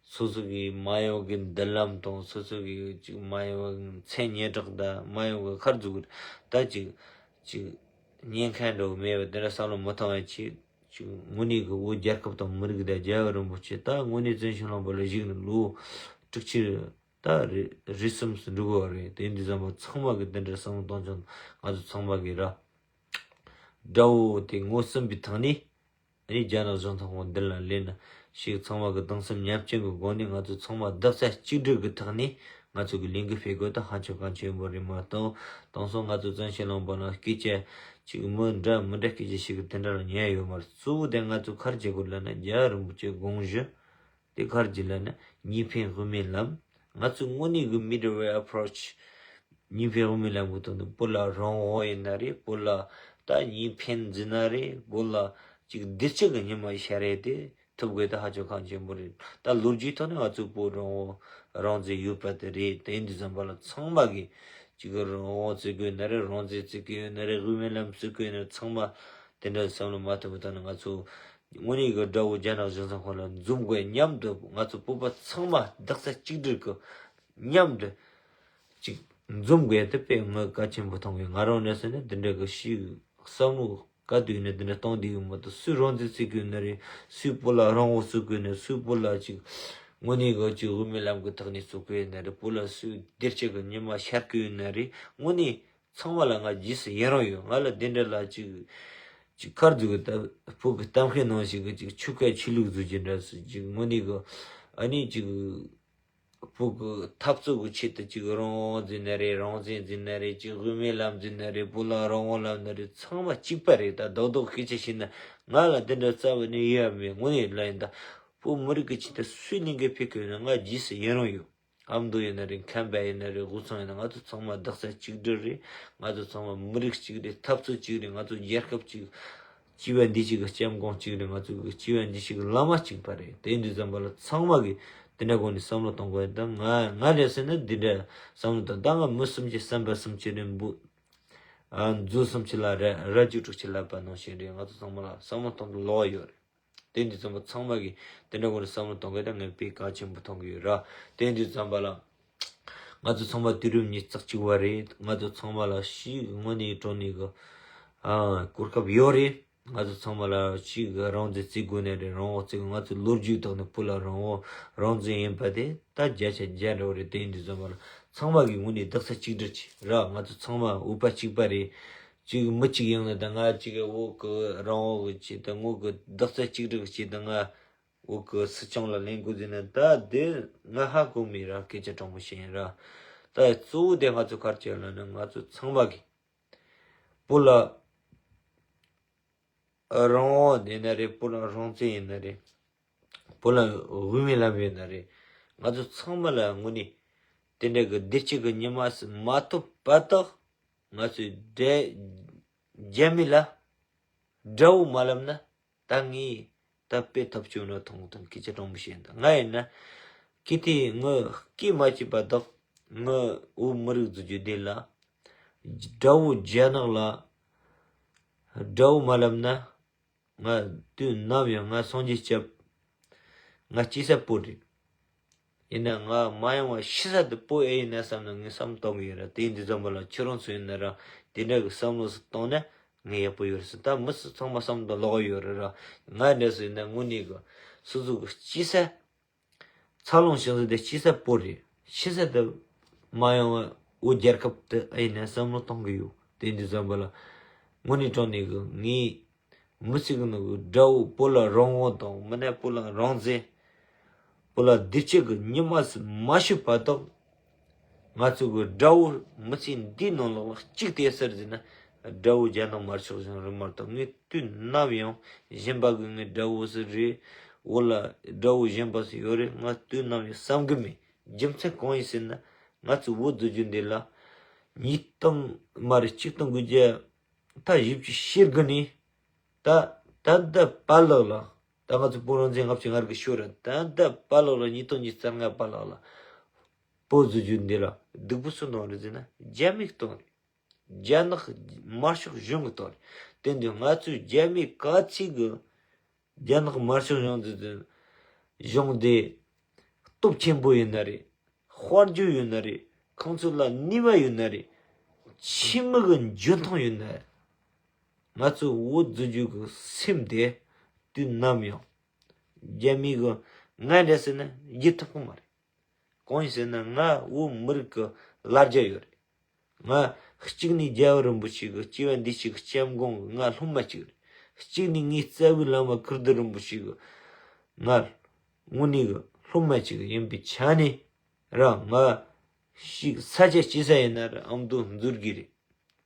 སོ་སོ་གི་མ་འོངས་ཀྱི་མདུན་ལམ་དང་སོ་སོ་གི་ཅིག་མ་འོངས་ཀྱི་མཚན་སྙན་གྲགས་དང་མ་འོངས་ཀྱི་ཁར་འཛུགས་ད་ཅིག་ཅིག་ཉེན་ཁ་འགྲོ་མེད་པ་དེ་འདྲ་བསམ་བློ་མི་བཏང་བ་ཅིག་ཅིག་དངོས་གནས་ཀྱི་བོད་རྒྱལ་ཁབ་དང་མི་རིགས་དང་རྒྱལ་བ་རིན་པོ་ཆེ་ད་དངོས་གནས་བཙན་བྱོལ་ལུང་པ་ལ་བཞུགས་ནས་ལོ་དྲུག་ཅུ། ད་རེ་རེ་གསུམ་སུ་འགྲོ་གི་ཡོད་རེད། དེ་འདི་ཙམ་པ་ཚང་མ་གི་དེ་འདྲ་བསམ་བློ་གཏོང་ཆོག་ང་ཚོ་ཚང་མ་གི་ར། དགྲ་བོ་དེ་ངོ་ཟིན་པའི་ཐོག་ནས། ཨ་ནི་རྒྱ་ནག་གཞུང་ཚང་མ་མདུན་ལ་སླེབས་ན་ཞིག་ཚང་མ་གི་གདུང་སེམས་མཉམ་སྐྱེད་ཀྱི་སྒོ་ནས་ང་ཚོ་ཚང་མ་རྡོག་རྩ་གཅིག་སྒྲིལ་གྱི་ཐོག་ནས་ང་ཚོ་གི་ལས་འགུལ་སྤེལ་དགོས་དེ་ཧ་ཅང་གལ་ཆེན་པོ་རེད་མ་གཏོགས། དེང་སང་ང་ཚོ་བཙན་བྱོལ་ལུང་པ་ན་སྐད་ཆ་ཅིག་མི་འདྲ་མི་འདྲ་སྐད་ཆ་ཞིག་གི་དེ་འདྲ་ལ་ཉན་ཡོད་མ་རེད། གཙོ་བོ་དེ་ང་ཚོ་ག་རེ་བྱེད་དགོས་ལབ་ན། རྒྱལ་བ་རིན་པོ་ཆེ་དགོངས་ཞུ། དེ་ག་རེ་བྱེད་ལབ་ན། གཉིས་ཕན་དབུ་མའི་ལམ། ང་ཚོའི་དངོས་གནས་ཀྱི་middle way approach། གཉིས་ཕན་དབུ་མའི་ལམ་གྱི་ཐོག་ནས་བོད་ལ་རང་དབང་ཡིན་ན་རེད། བོད་ལ་ད་གཉིས་ཕན་འཛིན་ན་རེད། བོད་ལ་ཅིག་བདེ་སྐྱིད་ཀྱི་ཉི་མ་ཤར་རེ་དེ་ཐུབ་དགོས་དེ་ཧ་ཅང་གལ་ཆེན་པོ་རེད། ད་ལོ་རྒྱུས་ཐོག་ནས་ང་ཚོའི་བོད་རང་དབང་རང་བཙན་ཡོད་པ་དེ་རེད། དེ་ཡིན་དུས་ཙམ་པ་ལ་ཚང་མ་གིས་ཅིག་རང་དབང་རྩོད་དགོས་ན་རེད། རང་བཙན་རྩོད་ཀྱི་ཡོད་ན་རེད། དབུ་མའི་ལམ་རྩོད་ཀྱི་ཡོད་ན་རེད། ཚང་མ་དེ་འདྲ་བསམ་བློ་མ་ཐོན་པའི་ཐོག་ནས་ང་ཚོ་དངོས་གནས་ཀྱི་དགྲ་བོ་རྒྱ་ནག་གཞུང་ཚང་ཁོ་ལ་འཛོམས་དགོས། མཉམ་དུ་ང་ཚོ་བོད་པ་ཚང་མ་རྡོག་རྩ་གཅིག་སྒྲིལ་གྱིས་མཉམ་དུ་ཅིག་འཛོམས་དགོས་དེ་དཔེ་ངོ་གལ་ཆེན་པོ་མཐོང་གི། ང་རང་ནས་ཟེར་ན་འདི་འདྲ་གི་ཞིག་བསམ་བློ་ག་དུས་ནས་འདི་འདྲ་གཏོང་བསྡད་ཡོད་མ་གཏོགས། སུས་རང་བཙན་རྩོད་ཀྱི་ཡོད་ན་རེད། སུས་བོད་ལ་རང་དབང་རྩོད་ཀྱི་ཡོད་ན་རེད། སུས་བོད་ལ་ཅིག་དངོས་གནས་གི་ཅིག་དབུ་མའི་ལམ་གྱི་ཐོག་ནས་རྩོད་ཀྱི་ཡོད་ན་རེད། བོད་ལ་སུས་བདེ་སྐྱིད་ཀྱི་ཉི་མ་ཤར་གྱི་ཡོད་ན་རེད། དངོས་གནས་ཚང་མ་ལ་ང་རྗེས་སུ་ཡི་རང་ཡོད། ང་ལ་འདི་འདྲ་ལ་ཅིག་ཅིག་ཁར་འཛུགས་ཀྱི་ད་བོད་ཀྱི་གཏམ་དཔེ་ནང་བཞིན་གྱི་ཅིག་ཆོལ་ཁ་ཆོས་ལུགས་བཟོ་རྒྱུ་འདྲ་སུ་ཅིག་དངོས་གནས་གི་ཨ་ནི་ཅིག་བོད་ཀྱི་འཐབ་རྩོད་ཀྱི་ཆེད་དུ་ཅིག་རང་དབང་འཛིན་ན་རེད། རང་བཙན་འཛིན་ན་རེད། ཅིག་དབུ་མའི་ལམ་འཛིན་ན་རེད། བོད་ལ་རང་དབང་ལབ་ན་རེད། ཚང་མ་གཅིག་པ་རེད། ད་རྡོག་རྡོག་སྐད་ཆ་བཤད་ན་ང་ལ་འདི་འདྲ་རྩ་བ་ནས་ཡོད་མེད་དངོས་གནས་ལ་ཡིན། ད་བོད་མི་རིགས་ཀྱི་ཆེད་དུ་སུས་ལས་འགུལ་སྤེལ་གི་ཡོད་ན་ང་རྗེས་སུ་ཡི་རང་ཡོད། ཨ་མདོ་ཡིན་ན་རེད། ཁམས་པ་ཡིན་ན་རེད། དབུས་གཙང་ཡིན་ན། ང་ཚོ་ཚང་མ་རྡོག་རྩ་གཅིག་སྒྲིལ་རེད། ང་ཚོ་ཚང་མ་མི་རིགས་གཅིག་རེད། འཐབ་རྩོད་གཅིག་རེད། ང་ཚོ་རྒྱལ་ཁབ་གཅིག། སྐྱེ་བ་འདི་གཅིག་གི་སྐྱབས་མགོན་གཅིག་རེད། ང་ཚོ་གི་སྐྱེ་བ་འདི་གཅིག་གི་བླ་མ་གཅིག་པ་རེད། དེ་ཡིན་དུས་ཙམ་པ་ལ་ཚང་མ་གིས་དེ་འདྲ་སྒོ་ནས་བསམ་བློ་གཏོང་དགོས། ད་ང་ང་རེད་ཟེར་ན་འདི་འདྲ་བསམ་བློ་གཏོང་། ད་ང་མི་སུམ་ཅུ་བསམ་པ་སུམ་ཅུ་རེད་འབུ། ཨ་མཛོ་སུམ་ཅུ་ལ་ར་ར་བཅུ་དྲུག་ཅུ་ལབ་པ་ནང་བཞིན་རེད། ང་ཚོ་ཚང་མ་ལ་བསམ་བློ་གཏོང་དུ་ལོག་ཡོད་རེད། དེ་འདི་ཚང་མ་ཚང་མ་གིས་དེ་འདྲ་སྒོ་ནས་བསམ་བློ་གཏོང་དགོས། ད་ངས་དཔེ་གལ་ཆེན་པོ་མཐོང་གི་ཡོད་ར། དེ་འདི་ཙམ་པ་ལ་ང་ཚོ་ཚང་མ་དུས་རབས་ཉི་ཤུ་རྩ་གཅིག་པ་རེད། ང་ཚོ་ཚང་མ་ལ་ཤིག་དངོས་གནས་དྲང་གནས་གི་ཨ་གོ་སྐབས་ཡོད་རེད། ང་ཚོ་ཚང་མ་ལ་ཤིག་རང་བཙན་རྩོད་དགོས་ནི་རེད། རང་དབང་རྩོད་དགོས། ང་ཚོ་ལོ་རྒྱུས་ཐོག་ནས་བོད་ལ་རང་དབང་རང་བཙན་ཡིན་པ་དེ་ད་བརྒྱ་ཆ་བརྒྱ་འདྲ་བོ་རེད། དེ་ཡིན་དུས་ཙམ་པ་ལ་ཚང་མ་གིས་དངོས་གནས་རྡོག་རྩ་གཅིག་སྒྲིལ་གྱིས་ར། ང་ཚོ་ཚང་མ་འོས་པ་གཅིག་པ་རེད། གཅིག་མི་གཅིག་ཡིན་ན་ད་ང་གཅིག་གི་བོད་གི་རང་དབང་གི་ཆེད་དུ། ངོ་གི་རྡོག་རྩ་གཅིག་སྒྲིལ་གྱི་ཆེད་དུ་ང་བོད་གི་སྲིད་སྐྱོང་ལ་ལས་འགུལ་འཛིན་ན། ད་དེ་ང་ཧ་གོ་མེད་ར། སྐད་ཆ་དྲང་པོ་བཤད་ཡིན་ར། ད་གཙོ་བོ་དེ་ང་ཚོ་ག་རེ་བྱེད་ལབ་ན། ང་ཚོ་ཚང་མ་གིས་བོད་ལ་རང་དབང་ཡིན་ན་རེད། བོད་ལ་རང་བཙན་ཡིན་ན་རེད། བོད་ལ་དབུ་མའི་ལམ་ཡོད་ན་རེད། ང་ཚོ་ཚང་མ་ལ་དངོས་གནས་དེ་འདྲ་གི་བདེ་སྐྱིད་ཀྱི་ཉི་མ་ཞིག་མ་ཐོབ་བར་དུ་ང་ཚོས་འདྲ་རྒྱ་མི་ལ་དགྲ་བོ་མ་ལབ་ན། ད་ངས་ད་དཔེ་ཐབས་སྐྱོ་ནོ་མཐོང་དང་། སྐད་ཆ་དྲང་པོ་བཤད་ན། ད་ང་ཡིན་ན་གལ་ཏེ་ངའི་སྐད་མ་བྱས་པ་དག་ངའི་བོད་མི་རིགས་བཟོ་རྒྱུ་དེ་ལ་དགྲ་བོ་རྒྱ་ནག་ལ་དགྲ་བོ་མ་ལབ་ན། ང་དུས་ནམ་ཡང་ང་སངས་རྒྱས་སྐྱབས། ང་སྐྱེ་ས་བོད་རེད། ཡིན་ན་ང་མ་ཡོང་བ་ཤི་ས་དེ་བོད་ཨེ་ཡིན་ན་བསམ་ནས་ངས་བསམ་བློ་གཏོང་གི་ཡོད་ར། དེ་ཡིན་དུས་ཙམ་པ་ལ་ཁྱེད་རང་ཚོ་ཡིན་ན་ར་དེ་འདྲ་གི་བསམ་བློ་ཞིག་བཏང་ན་ངས་ཡག་པོ་ཡོད་རེད་ཟེར། ད་མི་སུ་ཚང་མ་བསམ་བློ་ལོག་ཡོད་རེད་ར། ང་འདྲ་སུ་ཡིན་ན་དངོས་གནས་གི་སོ་སོ་གི་སྐྱེ་ས། འཚར་ལོངས་བྱུང་ས་དེ་སྐྱེ་ས་བོད་རེད། ཤི་ས་དེ་མ་ཡོང་བ་བོད་རྒྱལ་ཁབ་དེ་ཨེ་ཡིན་ན་བསམ་བློ་གཏོང་གི་ཡོད། དེ་ཡིན་དུས་ཙམ་པ་ལ་དངོས་གནས་དྲང་གནས་གི་ངས་མི་ཚེ་གི་ནང་གི་དགྲ་བོ་བོད་ལ་རང་དབང་དང་། མིན་ན་བོད་ལ་རང་བཙན། བོད་ལ་བདེ་སྐྱིད་ཀྱི་ཉི་མ་ཞིག་མ་ཤར་བར་དུ། ང་ཚོ་གི་དགྲ་བོ་མི་ཚེ་འདིའི་ནང་ལོགས་ལ་གཅིག་དེ་ཟེར་ཟིན་ན། དགྲ་བོ་རྒྱ་ནག་དམར་ཤོག་གཞུང་རེད་མ་གཏོགས། ངས་དུས་ནམ་ཡང་གཞན་པ་གི་ངའི་དགྲ་བོ་ཞིག་རེད། བོད་ལ་དགྲ་བོ་གཞན་པ་ཞིག་ཡོད་རེད་ང་དུས་ནམ་ཡང་བསམ་གི་མེད། རྒྱུ་མཚན་གང་ཡིན་ཟེར་ན། ང་ཚོ་བོད་བཟོ་རྒྱུ་འདི་ལ་ཉིས་སྟོང་མ་རེད། ཆིག་སྟོང་དགུ་བརྒྱ་ད་བཞི་བཅུ་ཞེ་དགུ་ནས་ད་ད་ལྟ་བར་ལོགས་ལ། ད་ང་ཚོ་བོད་རང་བཙན་ལྔ་བཅུ་ང་དགུ་ཤོར་ར། ད་ལྟ་བར་ལོགས་ལ་ཉིས་སྟོང་ཉི་ཤུ་རྩ་ལྔ་བར་ལོགས་ལ་བོད་བཟོ་རྒྱུ་འདི་ལ་སྡུག་པོ་སུ་གཏོང་རེད་ཟེར་ན། རྒྱ་མིས་གཏོང་རེད། རྒྱ་ནག་དམར་ཤོག་གཞུང་གིས་གཏོང་རེད། དེ་འདི་ང་ཚོས་རྒྱ་མི་ག་ཚོད་གི་རྒྱ་ནག་དམར་ཤོག་གཞུང་འདི་གཞུང་འདི་སྟོབས་ཆེན་པོ་ཡོད་ན་རེད། དཔལ་འབྱོར་ཡོད་ན་རེད། ཁོང་ཚོ་ལ་ནུས་པ་ཡོད་ན་རེད། ཕྱི་མི་གི་འཇོན་ཐང་ཡོད་ན་རེད། ང་ཚོ་བོད་བཟོ་རྒྱུ་གི་སེམས་དེ་དུས་ནམ་ཡང་རྒྱ་མི་གི་ང་འདྲ་ཟེར་ན་བརྗེད་ཐུབ་ཀྱི་མ་རེད། གང་ཡིན་ཟེར་ན་ང་བོད་མི་རིགས་ཀྱི་ལ་རྒྱ་ཡོད་རེད། ང་ གཅིག་ནི་རྒྱལ་བ་རིན་པོ་ཆེ་གི་སྐྱེ་བ་འདི་ཕྱི་གི་སྐྱབས་མགོན་གི་ང་སློབ་མ་གཅིག་རེད། གཅིག་ནི་ངའི་རྩ་བའི་བླ་མ་ཀིརྟི་རིན་པོ་ཆེ་གི་ང་དངོས་གནས་གི་སློབ་མ་གཅིག་ཡིན་པའི་ཆ་ནས་ར། ང་ཞིག་ས་ཆ་སྐྱེ་ས་ཡིན་ན་ར་ཨ་མདོ་འཛུལ་གི་རེད།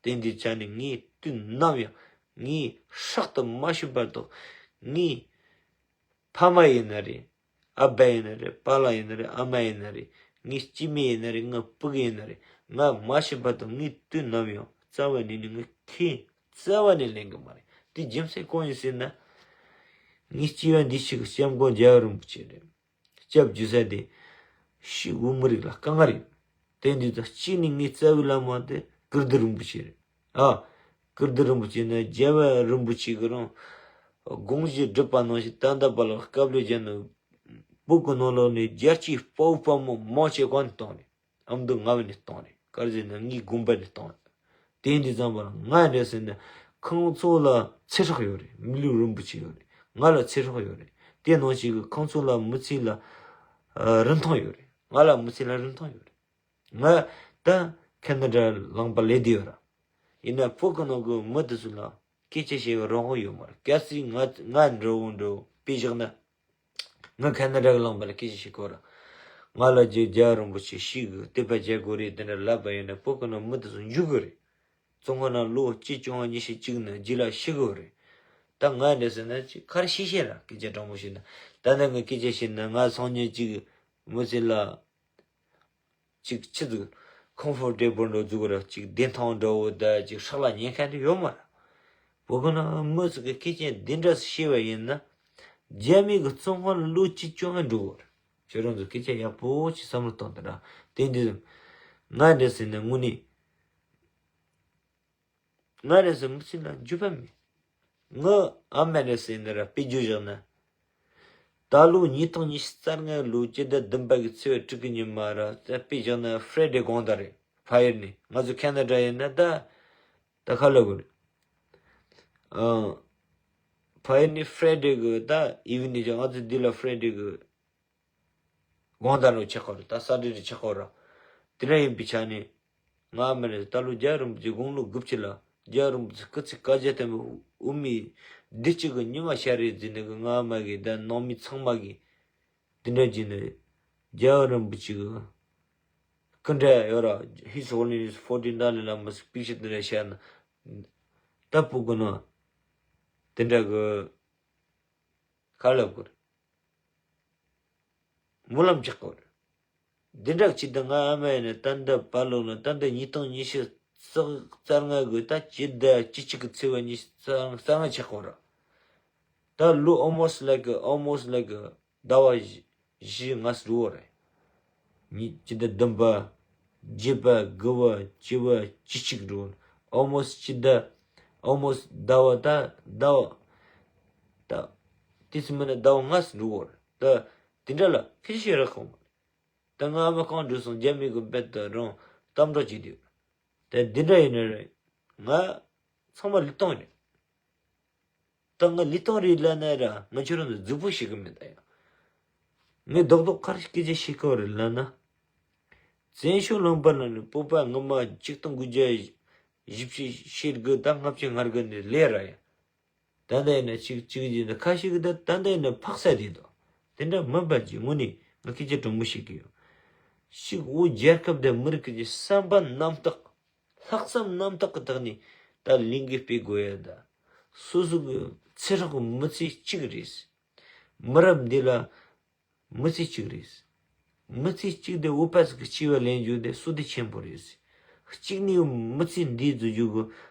དེ་འདི་ཆ་ནས་ངས་དུས་ནམ་ཡང་ངས་ཧྲག་ཏུ་མ་ཤི་བར་དུ་ངས་ཕ་མ་ཡིན་ན་རེད། ཨ་ཕ་ཡིན་ན་རེད། པཱ་ལགས་ཡིན་ན་རེད། ཨ་མ་ཡིན་ན་རེད། ངའི་སྐྱེ་དམན་ཡིན་ན་རེད། ངའི་སྤུ་གུ་ཡིན་ན་རེད། ང་མ་ཤི་བར་དུ་ངས་དུས་ནམ་ཡང་རྩ་བ་ནས་ནི་ངས་ཁས་རྩ་བ་ནས་ལེན་གི་མ་རེད། དེ་རྒྱུ་མཚན་གང་ཡིན་ཟེར་ན། ངའི་སྐྱེ་བ་འདི་ཕྱི་གི་སྐྱབས་མགོན་རྒྱལ་བ་རིན་པོ་ཆེ་རེད། སྐྱབས་བཅོལ་ས་དེ་ཤི་བོད་མི་རིགས་ལ་དཀའ་ངལ་རེད། དེ་འདི་ཚོ་གཅིག་ནི་ངའི་རྩ་བའི་བླ་མ་དེ་ཀིརྟི་རིན་པོ་ཆེ་རེད། ཨ། ཀིརྟི་རིན་པོ་ཆེ་ནི་རྒྱལ་བ་རིན་པོ་ཆེ་གི་རང་དགོངས་གཞི་བསྒྲུབས་པ་ནང་བཞིན་ད་ལྟ་བར་ལ་དཀའ་ལས་བརྒྱབ་ནས་བོད་ཀྱི་ནང་ལོགས་ནས་རྒྱལ་གཅེས་དཔའ་བོ་དཔའ་མོ་མང་ཆེ་ག་ནས་བཏང་རེད། ཨ་མདོ་རྔ་བ་ནས་བཏང་རེད། ག་རེ་ཟེར་ན་ངའི་དགོན་པ་ནས་བཏང་རེད། དེ་འདི་ཙམ་པར་ང་འདྲ་ཟེར་ན་ཁོང་ཚོ་ལ་ཚེ་སྲོག་ཡོད་རེད། མི་ལུས་རིན་པོ་ཆེ་ཡོད་རེད། ང་ལ་ཚེ་སྲོག་ཡོད་རེད། དེ་ནང་བཞིན་གི་ཁོང་ཚོ་ལ་མི་ཚེ་ལ་ཨ་རིན་ཐང་ཡོད་རེད། ང་ལ་མི་ཚེ་ལ་རིན་ཐང་ཡོད་རེད། ང་ད་ཁེ་ན་ཌ་ལུང་པ་ལས་བསྡད་ཡོད་ར། ཡིན་ན་བོད་ཀྱི་ནང་གི་མི་དེ་ཚོ་ལ་སྐད་ཆ་བཤད་པའི་རང་དབང་ཡོད་མ་རེད། གལ་སྲིད་ང་ང་འདྲ་བོ་འདྲ་བོ་དཔེ་བཞག་ན། ང་ཁེ་ན་ཌ་གི་ལུང་པ་ལ་སྐད་ཆ་བཤད་གོ་ར། ང་ལ་རྗེ་རྒྱལ་བ་རིན་པོ་ཆེ་ཤི་གི་དད་པ་བྱེད་དགོས་རེད་དེ་འདྲ་ལབ་པ་ཡིན་ན་བོད་ཀྱི་ནང་མི་དེ་ཚོ་འཇུ་གི་རེད། བཙོན་ཁང་ནང་ལོ་གཅིག་བཅོ་ལྔ་ཉི་ཤུ་གཅིག་ནང་རྗེས་ལ་ཤི་གི་རེད། ད་ང་འདྲ་ཟེར་ན་ཅིག་ཁར་ཤི་ཤེས་ར་སྐད་ཆ་དྲང་པོ་བཤད་ན། ད་ནི་ངས་སྐད་ཆ་བཤད་ན་ང་སང་ཉིན་ཅིག་མི་ཚེ་ལ་ཅིག་ཆི་ཟིག་ཁོམ་ཕོར་ཊེ་བལ་འདྲ་ཟིག་ར་ཅིག་བདེ་ཐང་འདྲ་བོ་ད་ཅིག་ཧྲག་ལ་ཉན་མཁན་དེ་ཡོད་མ་ར། བོད་ཀྱི་ནང་མི་ཟིག་གི་སྐད་ཆ་འདི་འདྲ་བཤད་པ་ཡིན་ན། རྒྱ་མི་གི་བཙོན་ཁང་ལ་ལོ་གཅིག་བཅོ་ལྔ་འགྲོ་གི་རེད། ཁྱོད་རང་ཚོ་སྐད་ཆ་ཡག་པོ་ཅིག་བསམ་བློ་གཏོང་དང་ར། དེ་འདི་ང་འདྲ་ཟེར་ན་དངོས་གནས། ང་རེ་ཟེར་མི་ཚེ་ལ་འགྱུར་བ་མེད། ངའི་ཨ་མ་རེ་ཟེར་ནི་ར་དཔེ་བརྗོད་བཞག་ན། ད་ལོ་ཉིས་སྟོང་ཉི་ཤུ་རྩ་ལྔ་ལོ་སྤྱི་ཟླ་བདུན་པ་གི་ཚེས་པ་དྲུག་གི་ཉི་མ་ར་ད་དཔེ་བཞག་ན་ཧྥ་རའི་ཌེ་དགོང་དག་རེད། ཕ་ཡུལ་ནས་ང་ཚོ་ཁེ་ན་ཌ་ཡིན་ན་ད་ད་ཁ་ལོ་གི་རེད། ཨ། ཕ་ཡུལ་ནས་ཧྥ་རའི་ཌེ་གི་ད་ཨི་ཝི་ནིང་ང་ཚོ་འདི་ལ་ཧྥ་རའི་ཌེ་གི་དགོང་དག་ལོ་ཆགས་ཀྱི་རེད། ད་ས་ཌེ་ཌེ་ཆགས་ཀྱི་རེད། དེ་འདྲ་ཡིན་པའི་ཆ་ནས་ང་མི་རེད། ད་ལོ་རྒྱལ་བ་རིན་པོ་ཆེ་དགུང་ལོ་དགུ་བཅུ་ལ་རྒྱལ་བ་རིན་པོ་ཆེ་སྐུ་ཚེ་བསྐལ་བརྒྱར་བརྟན་པའི་དབུ་མའི་བདེ་སྐྱིད་ཀྱི་ཉི་མ་ཤར་རེད་ཟེར་ནས་གི་ང་མ་གི་ད་ནང་མི་ཚང་མ་གི་དེ་འདྲ་བྱས་ནས་རྒྱལ་བ་རིན་པོ་ཆེ་གི་སྐུ་འདྲ་ཡོད་ར། His Holiness Fourteen Dalai Lama speech དེ་འདྲ་བཤད་ན་ད་སྤུ་གུ་ན་དེ་འདྲ་གི་ག་ལབ་དགོས་རེད། སྨོན་ལམ་རྒྱག་དགོས་རེད། འདི་འདྲ་ཅིག་ད་ང་ཨ་མ་ཡིན་ན་ད་ལྟ་བར་ལོ་ན་ད་ལྟ་ཉིས་སྟོང་ཉི་ཤུ་རྩ་ལྔ་གི་ད་སྤྱི་ཟླ་བཅུ་གཅིག་གི་ཚེས་པ་ཉི་ཤུ་རྩ་ལྔ་ཆགས་ཀྱི་ཡོད་རེད། ད་ལོ་almost like almost like ཟླ་བ་བཞི་བཞི་ལྔ་ཙམ་འགྲོ་གི་རེད། ཉི་སྤྱི་ཟླ་བདུན་པ། བརྒྱད་པ། དགུ་པ། བཅུ་པ། བཅུ་གཅིག་འགྲོ། almost སྤྱི་ཟླ་almost ཟླ་བ་ད་ཟླ་བ་ད་དེ་ཙམ་མིན་ན་ཟླ་བ་ལྔ་ཙམ་འགྲོ་གི་རེད། ད་དེ་འདྲ་ལ་ཁྱེད་ཤེས་ར་ཁོང་། ད་ང་ཨ་མ་གང་འགྲོ་སོང་རྒྱ་མི་གི་དཔེ་ད་རང་གཏམ་འདྲ་བྱེད་དུས། ད་འདི་འདྲ་ཡིན་ན་རེད། ང་ཚང་མ་ལུས་སྟོང་རེད། ད་ང་ལུས་སྟོང་རེད་ལབ་ན་ར་ང་ཁྱོད་རང་ཚོ་རྫིག་པོ་ཞིག་གི་མེད་ད་ཡ། ངས་རྡོག་རྡོག་ཁར་སྐད་ཆ་བཤད་ཁོ་རེད་ལབ་ན། བཙན་བྱོལ་ལུང་པ་ལ་ནི་བོད་པ་སྔོན་མ་ཆིག་སྟོང་དགུ་བརྒྱ་བཞི་བཅུ་ཞེ་དགུ་དང་ལྔ་བཅུ་ང་དགུ་ནས་ལས་ར་ཡ། ད་ལྟ་ཡིན་ན་གཅིག་གཅིག་ཡིན་ན་ཁ་ཤས་ཀྱིས་ད་ད་ལྟ་ཡིན་ན་ཕག་ས་རེད་དོ། དེ་འདྲ་མིན་པ་ཅིག་དངོས་གནས་ང་སྐད་ཆ་དྲང་པོ་བཤད་ཀྱི་ཡོད། ཞིག་བོད་རྒྱལ་ཁབ་དེ་མི་རིགས་ཀྱི་བསམ་པ་རྣམ་དག་ལྷག་བསམ་རྣམ་དག་གི་ཐོག་ནས་ད་ལས་འགུལ་སྤེལ་དགོས་ཡ་ད། སོ་སོ་གི་ཚེ་སྲོག་གི་མི་ཚེ་གཅིག་རེད། མི་རབས་འདི་ལ་མི་ཚེ་གཅིག་རེད། མི་ཚེ་གཅིག་དེ་བོད་པ་ཟིག་གི་སྐྱེ་བ་ལེན་རྒྱུ་དེ་བསོད་བདེ་ཆེན་པོ་རེད། གཅིག་ནས་མི་ཚེ་འདི་འཛུལ་རྒྱུ་གི་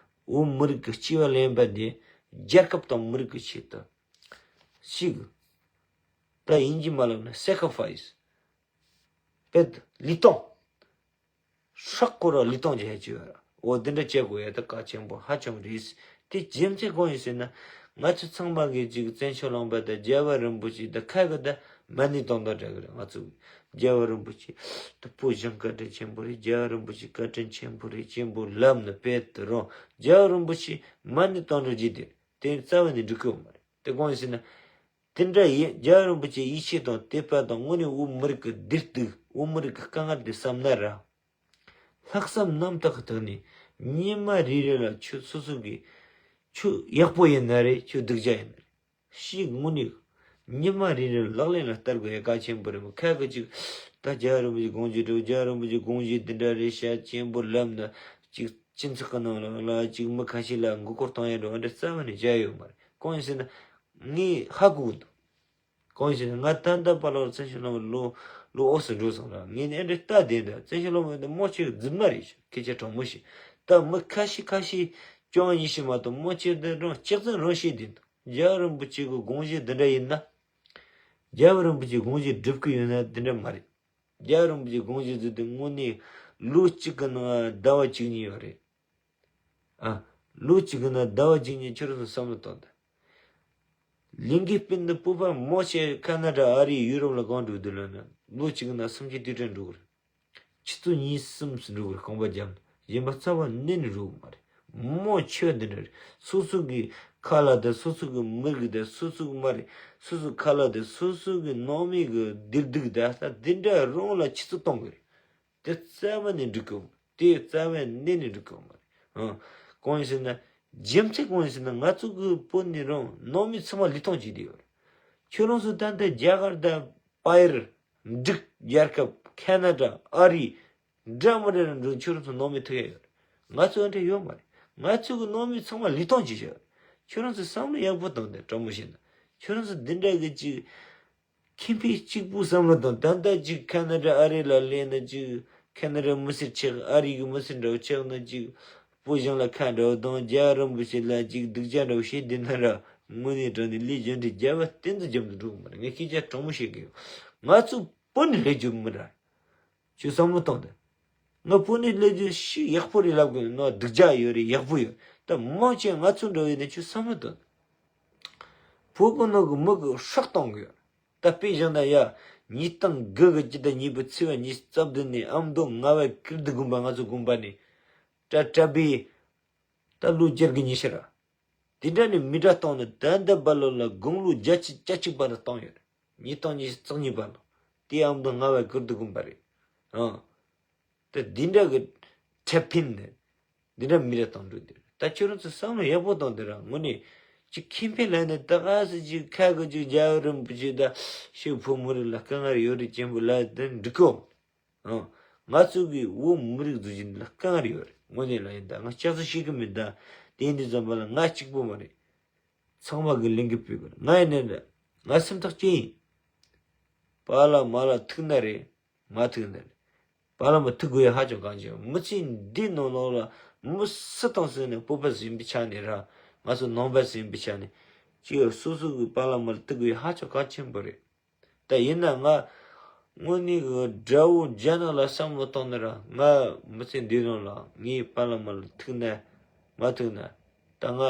བོད་མི་རིགས་ཀྱི་སྐྱེ་བ་ལེན་པ་དེ་རྒྱལ་ཁབ་དང་མི་རིགས་ཀྱི་ཆེད་དུ་ཞིག་ད་ཡིན་གྱི་མ་ལབ་ན་sacrifice དཔེ་ལུས་སྟོང་། ཧྲག་གོ་ར་ལུས་སྟོང་བྱེད་ཀྱི་ཡོད་ར། འོ་དེ་འདྲ་བྱེད་དགོས་ཡ་ད་གལ་ཆེན་པོ་ཧ་ཅང་རེད། དེ་རྒྱུ་མཚན་གང་ཡིན་ཟེར་ན། ང་ཚོ་ཚང་མ་གིས་ཅིག་བཙན་བྱོལ་ལུང་པ་དང་རྒྱལ་བ་རིན་པོ་ཆེ་དང་ཁ་གི་ད་མ་ཎི་བཏང་བཏང་འདྲ་གི་རེད། ང་ཚོ་རྒྱལ་བ་རིན་པོ་ཆེ་ད་བོད་གཞུང་བཀའ་དྲིན་ཆེན་པོ་རེད། རྒྱལ་བ་རིན་པོ་ཆེ་བཀའ་དྲིན་ཆེན་པོ་རེད་ཆེན་པོ་ལབ་ནི་དཔེ་དེ་རང་རྒྱལ་བ་རིན་པོ་ཆེ་མ་ཎི་བཏང་འདྲ་བྱེད་དེ་དེ་རྩ་བ་ནས་འགྲིག་གི་ཡོད་མ་རེད། དེ་གང་ཡིན་ཟེར་ན། དེ་འདྲ་ཡིན་རྒྱལ་བ་རིན་པོ་ཆེ་ཡིད་ཆེས་དང་དད་པ་དང་དངོས་གནས་བོད་མི་རིགས་ཀྱི་བདེ་སྡུག་བོད་མི་རིགས་ཀྱི་དཀའ་ངལ་དེ་བསམ་ན་ར། ལྷག་བསམ་རྣམ་དག་གི་ཐོག་ནས་ ཉི་མ་རེ་རེ་ལ་ཁྱོད་སོ་སོ་གི་ཁྱོད་ཡག་པོ་ཡིན་ན་རེད། ཁྱོད་སྡུག་ཅག་ཡིན་ན་རེད། ཤིག་དངོས་གནས་ཉི་མ་རེ་རེ་ལག་ལེན་ལ་བསྟར་དགོས་ཡ་གལ་ཆེན་པོ་རེད་མོ། ཁ་གི་ཅིག་ད་རྒྱལ་བ་རིན་པོ་ཆེ་དགོངས་བཞེད་འགྲོ། རྒྱལ་བ་རིན་པོ་ཆེ་དགོངས་བཞེད་འདི་འདྲ་རེད་ཤག་ཆེན་པོ་ལབ་ན་ཅིག་སྤྱི་ཚོགས་ཀྱི་ནང་ལ་ལ་ཅིག་མི་ཁ་ཤས་ལ་མགོ་སྐོར་གཏོང་ཡ་འགྲོ་འདྲ་རྩ་བ་ནས་བྱ་ཡོད་མ་རེད། གང་ཡིན་ཟེར་ན་ངས་ཧ་གོ་གི་འདུག་གང་ཡིན་ཟེར་ན་ང་ད་ལྟ་བར་ལ་བཙན་བྱོལ་སློབ་མ་ལོ་ལོ་ཨོ་སི་འགྲོ་སོང་ར། ངས་ནི་ཨེ་འདྲ་ལྟ་བསྡད་འདྲ། བཙན་བྱོལ་སློབ་མ་འདི་མོ་ཆེ་རྫུན་མ་རེད་ཤག་སྐད་ཆ་དྲང་མོ་ཞིག་ད་མི་ཁ་ཤས་ཁ་ཤས་བཅོ་ལྔ་ཉི་ཤུ་མ་གཏོགས་མོ་ཆེ་འདི་རང་ལྕགས་ཚན་རང་བཤད་བསྡད་འདུག་རྒྱལ་བ་རིན་པོ་ཆེ་གི་དགོངས་བཞེད་འདི་འདྲ་ཡིན་ན། རྒྱལ་བ་རིན་པོ་ཆེ་དགོངས་བཞེད་སྒྲུབ་ཀྱི་ཡོད་ན་འདི་འདྲ་མ་རེད། རྒྱལ་བ་རིན་པོ་ཆེ་དགོངས་བཞེད་ཟེར་དུས་དངོས་གནས་ལོ་གཅིག་གི་ནང་ཟླ་བ་གཅིག་གཉིས་ཡོད་རེད། ཨ། ལོ་གཅིག་གི་ནང་ཟླ་བ་གཅིག་གཉིས་ཁྱོད་རང་ཚོ་བསམ་བློ་བཏང་དང་། ལས་འགུལ་སྤེལ་འདི་སྤོབས་པ་མོ་ཆེ་ཁ་ན་ཌ་ཨ་རི་ཡུ་རོབ་ལ་གང་འགྲོ་འདུག་ལབ་ན་ལོ་གཅིག་གི་ནང་སུམ་ཅུ་དུས་དྲན་འགྲོ་གི་རེད། ཆུ་ཚོད་གཉིས་གསུམ་འགྲོ་གི་རེད། རྐང་པ་རྒྱབ་ན་གཞན་པ་རྩ་བ་ནས་ནས་འགྲོ་གི་མ་རེད། མོ་ཆོས་འདི་འདྲ་རེད། སོ་སོ་གི་ཁ་ལ་དང་སོ་སོ་གི་མི་རིགས་དང་སོ་སོ་གི་མ་རེད། སོ་སོ་ཁ་ལ་དང་སོ་སོ་གི་ནང་མི་གི་བདེ་སྡུག་དང་ད་འདི་འདྲ་རང་ལ་ཆུ་ཚོད་གཏོང་གི་རེད། དེ་རྩ་བ་ནས་འགྲིག་གི་མ་རེད། དེ་རྩ་བ་ནས་ནས་འགྲིག་གི་མ་རེད། ཨང་། གང་ཡིན་ཟེར་ན། རྒྱུ་མཚན་གང་ཡིན་ཟེར་ན་ང་ཚོ་གི་བོད་ནས་རང་ནང་མི་ཚང་མ་ལུས་ཐོག་བྱས་བསྡད་ཡོད་རེད། ཁྱོད་རང་ཚོ་ད་ལྟ་རྒྱ་གར་དང་པ་ཡར། འབྲུག་རྒྱལ་ཁབ་ཁ་ན་ཌ་ཨ་རི། འདྲ་མི་འདྲ་རང་འགྲོ་ཁྱོད་རང་ཚོ་ནང་མི་ཐུག་ཡ་ཡོད་རེད། ང་ཚོ་འདྲ་ཡོད་མ་རེད། ང་ཚོ་གི་ནང་མི་ཚང་མ་ལུས་ཐོག་བྱས་བཞག་ཁྱོད་རང་ཚོ་བསམ་བློ་ཡག་པོ་བཏང་དང་དྲང་མོ་བཤད་ན། ཁྱོད་རང་ཚོ་འདི་འདྲ་གི་ཅིག་ཁེ་ཕན་གཅིག་པུ་བསམ་བློ་དང་ད་ལྟ་ཅིག་ཁ་ན་ཌ་ཨ་རི་ལ་སླེབས་ན་ཅིག་ཁ་ན་ཌ་མི་སེར་ཆགས། ཨ་རི་གི་མི་སེར་འདྲ་བོ་ཆགས་ན་ཅིག་བོད་གཞུང་ལ་ཁ་འདྲ་བོ་དང་རྒྱལ་བ་རིན་པོ་ཆེ་ལ་ཅིག་སྡུག་ཅག་འདྲ་བོ་བཤད་བསྡད་ན་ར། དངོས་གནས་དྲང་གནས་ལས་རྒྱུ་འབྲས་རྒྱལ་བ་བསྟན་འཛིན་རྒྱ་མཚོ་འགྲོ་གི་མ་རེད། ངས་སྐད་ཆ་དྲང་མོ་བཤད་གི་ཡོད། ང་ཚོ་བོད་ནས་སླེབས་རྒྱུ་མི་ར། ཁྱོད་བསམ་བློ་བཏང་དང་། ང་བོད་ནས་སླེབས་རྒྱུ་ཞིག་ཡག་པོ་རེད་ལབ་གི་ཡོད་ན་སྡུག་ཅག་ཡོད་རེད། ཡག་པོ་ཡོད། ད་མང་ཆེ་ང་ཚོ་འདྲ་བོ་ཡིན་ན་ཁྱོད་བསམ་བློ་བཏང་དང་། བོད་གི་ནང་གི་མི་གི་སྲོག་གཏོང་གི་ཡོད། ད་དཔེ་བཞག་ན་ཡ། ཉིས་སྟོང་དགུ་གི་སྤྱི་ཟླ་གཉིས་པའི་ཚེས་པ་ཉི་ཤུ་རྩ་བདུན་ནས་ཨ་མདོ་རྔ་བ་ཀིརྟི་དགོན་པ། ང་ཚོ་དགོན་པ་ནས་གྲྭ་གྲྭ་པས་ད་ལོ་བརྒྱད་དགུ་ཉི་ཤུ་ར། དེ་འདྲ་ནས་མི་གྲྭ་བཏང་ནས་ད་ལྟ་བར་ལོ་ལ་དགུང་ལོ་བརྒྱད་ཅུ་གྱ་གཅིག་བར་ལ་བཏང་ཡོད་རེད། ཉིས་སྟོང་ཉི་ཤུ་རྩ་གཉིས་བར་ལོ། དེ་ཨ་མདོ་རྔ་བ་ཀིརྟི་དགོན་པ་རེད། ཨང་། ད་འདི་འདྲ་གི་ཁྲལ་ཕན་ནས་འདི་འདྲ་མི་རེ་བཏང་འགྲོ་འདི་རེད། ད་ཁྱོད་རང་ཚོ་བསམ་བློ་ཡག་པོ་བཏང་དེ་ར། དངོས་གནས་ཅིག་ཁེ་ཕན་ལ་ནས་ད་ག་སེ་ཅིག་ཁ་གི་ཅིག་རྒྱལ་བ་རིན་པོ་ཆེ་ད་ཤི་བོད་མི་རིགས་ལ་དཀའ་ངལ་ཡོད་རེད་ཅན་པོ་ལ་དེ་འགྲིག་གོ། ཨང་། ང་ཚོ་གི་བོད་མི་རིགས་འཛུགས་སྐྲུན་ལ་དཀའ་ངལ་ཡོད་རེད། དངོས་གནས་ལ་ཡིན་ད་ང་ལྕགས་ཚ་ཤེས་གི་མིན་ད། དེ་འདི་ཙམ་པ་ལ་ང་གཅིག་པོ་མ་རེད། ཚང་མ་གི་ལས་འགུལ་སྤེལ་དགོས་རེད། ང་ཡིན་ནའི་ང་སེམས་ཐག་བཅད་ཡིན། པཱ་ལགས་མ་ལགས་ཐུག་ན་རེད། མ་ཐུག་ན་རེད། པཱ་ལགས་མ་ཐུག་དགོས་ཡ་ཧ་ཅང་གང་ཅི། མི་ཚེ་འདི་ནང་ལོགས་ལ་མི་སུ་དང་སུ་ནས་བོད་པ་ཟིན་པའི་ཆ་ནས་ར། ང་ཚོ་ནང་པ་ཟིན་པའི་ཆ་ནས་ཅིག་སོ་སོ་གི་པཱ་ལགས་མ་ལགས་ཐུག་དགོས་ཡ་ཧ་ཅང་གལ་ཆེན་པོ་རེད། ད་ཡིན་ན་ང་དངོས་གནས་གི་དགྲ་བོ་རྒྱ་ནག་ལ་བསམ་བློ་བཏང་ན་ར། ང་མི་ཚེ་འདི་ནང་ལ་ངའི་པཱ་ལགས་མ་ལགས་ཐུག་ན་མ་ཐུག་ན་ད་ང་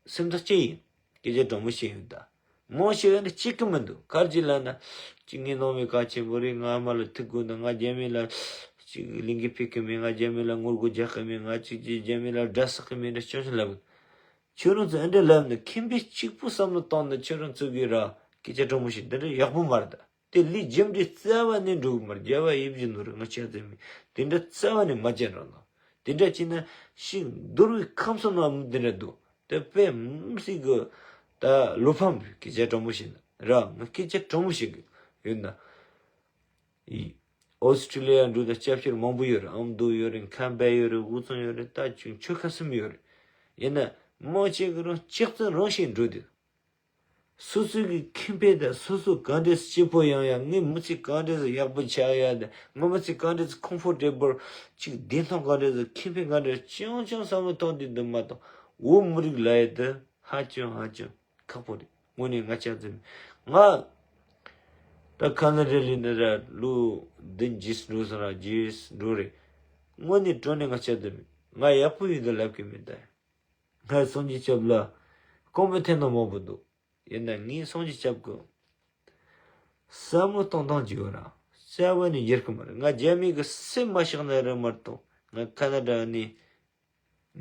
སེམས་ཐག་བཅད་ཡིན། སྐད་ཆ་དྲང་མོ་བཤད་ཡོད་ད། མང་ཆེ་བ་ནི་གཅིག་གི་མི་འདུག་ག་རེ་ལབ་ན། གཅིག་ངའི་ནང་མི་གལ་ཆེན་པོ་རེད། ང་མ་ལགས་ཐུག་དགོས་འདུག་ང་རྒྱ་མི་ལ་གཅིག་ལས་འགུལ་སྤེལ་གི་མེད། ང་རྒྱ་མི་ལ་ངོ་རྒོལ་རྒྱག་གི་མེད། ང་གཅིག་གིས་རྒྱ་མི་ལ་དགྲ་བསགས་གི་མེད་འདྲ་ཅང་ཅང་ལབ་གི། ཁྱོད་རང་ཚོ་ཨེ་འདྲ་ལབ་ན་ཁེ་ཕན་གཅིག་པུ་བསམ་བློ་བཏང་ན་ཁྱོད་རང་ཚོ་གིས་ར་སྐད་ཆ་དྲང་མོ་བཤད། འདི་འདྲ་ཡག་པོ་མ་རེད་ད། དེ་ལས་རྒྱུ་འབྲས་རྩ་བ་ནས་འགྲོ་གི་མ་རེད། རྒྱལ་བ་ཡིད་བཞིན་ནོར་བུ་ང་ཆ་ཚང་མི་དེ་འདྲ་རྩ་བ་ནས་མ་བྱེད་རང་དང་། དེ་འདྲ་བྱས་ན་ཤིག་འདོར་བའི་ཁམས་སུ་ན་མི་དེ་འདྲ་འདུག་དེ་དཔེ་མི་སྲིད་གི་ད་བློ་ཕམ་རེད། སྐད་ཆ་དྲང་མོ་བཤད་ན་ར། ང་སྐད་ཆ་དྲང་མོ་བཤད་གི་ཡོད་ན། ཨི། ཨོ་སི་ཀྲི་ལི་ཡ་འགྲོ་ད་སྐྱབས་བཅོལ་མང་པོ་ཡོད་རེད། ཨ་མདོ་ཡོད་རེད། ཁམས་པ་ཡོད་རེད། དབུས་གཙང་ཡོད་རེད། ད་ཆུང་ཆོལ་ཁ་གསུམ་ཡོད་རེད། ཡིན་ན་མང་ཆེ་གི་རང་ལྕགས་ཚན་རང་བཞིན་འགྲོ་དུས། སོ་སོ་གི་ཁེ་ཕན་དང་སོ་སོ་ག་འདྲས་སྐྱིད་པོ་ཡོང་ཡ། ངའི་མི་ཚེ་ག་འདྲས་སུ་ཡག་པོ་ཆགས་ཡ་དང་། ངའི་མི་ཚེ་ག་འདྲས་སུ་ཁོམ་ཕོར་ཊེ་བལ་ཅིག་བདེ་ཐང་ག་འདྲས་སུ་ཁེ་ཕན་ག་འདྲས་ཅང་ཅང་བསམ་བློ་གཏོང་དུས་འདི་མ་གཏོགས་བོད་མི་རིགས་ལ་ཡ་དེ་ཧ་ཅང་ཧ་ཅང་ཁག་པོ་རེད། དངོས་གནས་ང་ཆ་ཚང་མི་ང་ད་ཁ་ན་ཌ་ལི་ནི་ར་ལོ་བདུན་བརྒྱད་འགྲོ་སོང་ར་བརྒྱད་འགྲོ་རེད། དངོས་གནས་དྲང་གནས་ང་ཆ་ཚང་མི་ང་ཡག་པོ་ཡོད་དུ་ལབ་ཀྱི་མེད་ད། ང་སངས་རྒྱས་སྐྱབས་ལ་ཀོ་མེན་ཊི་ཐེངས་མང་པོ་འདུག་ཡིན་ན་ངས་སངས་རྒྱས་སྐྱབས་ཀྱི་བསམ་བློ་གཏོང་སྟངས་ཅིག་ཡོད་ར། རྩ་བ་ནས་འགྱུར་གི་མ་རེད། ང་རྒྱ་མི་གི་སེམས་མ་བཤིག་ན་ར་མ་གཏོགས་ང་ཁ་ན་ཌ་ནས་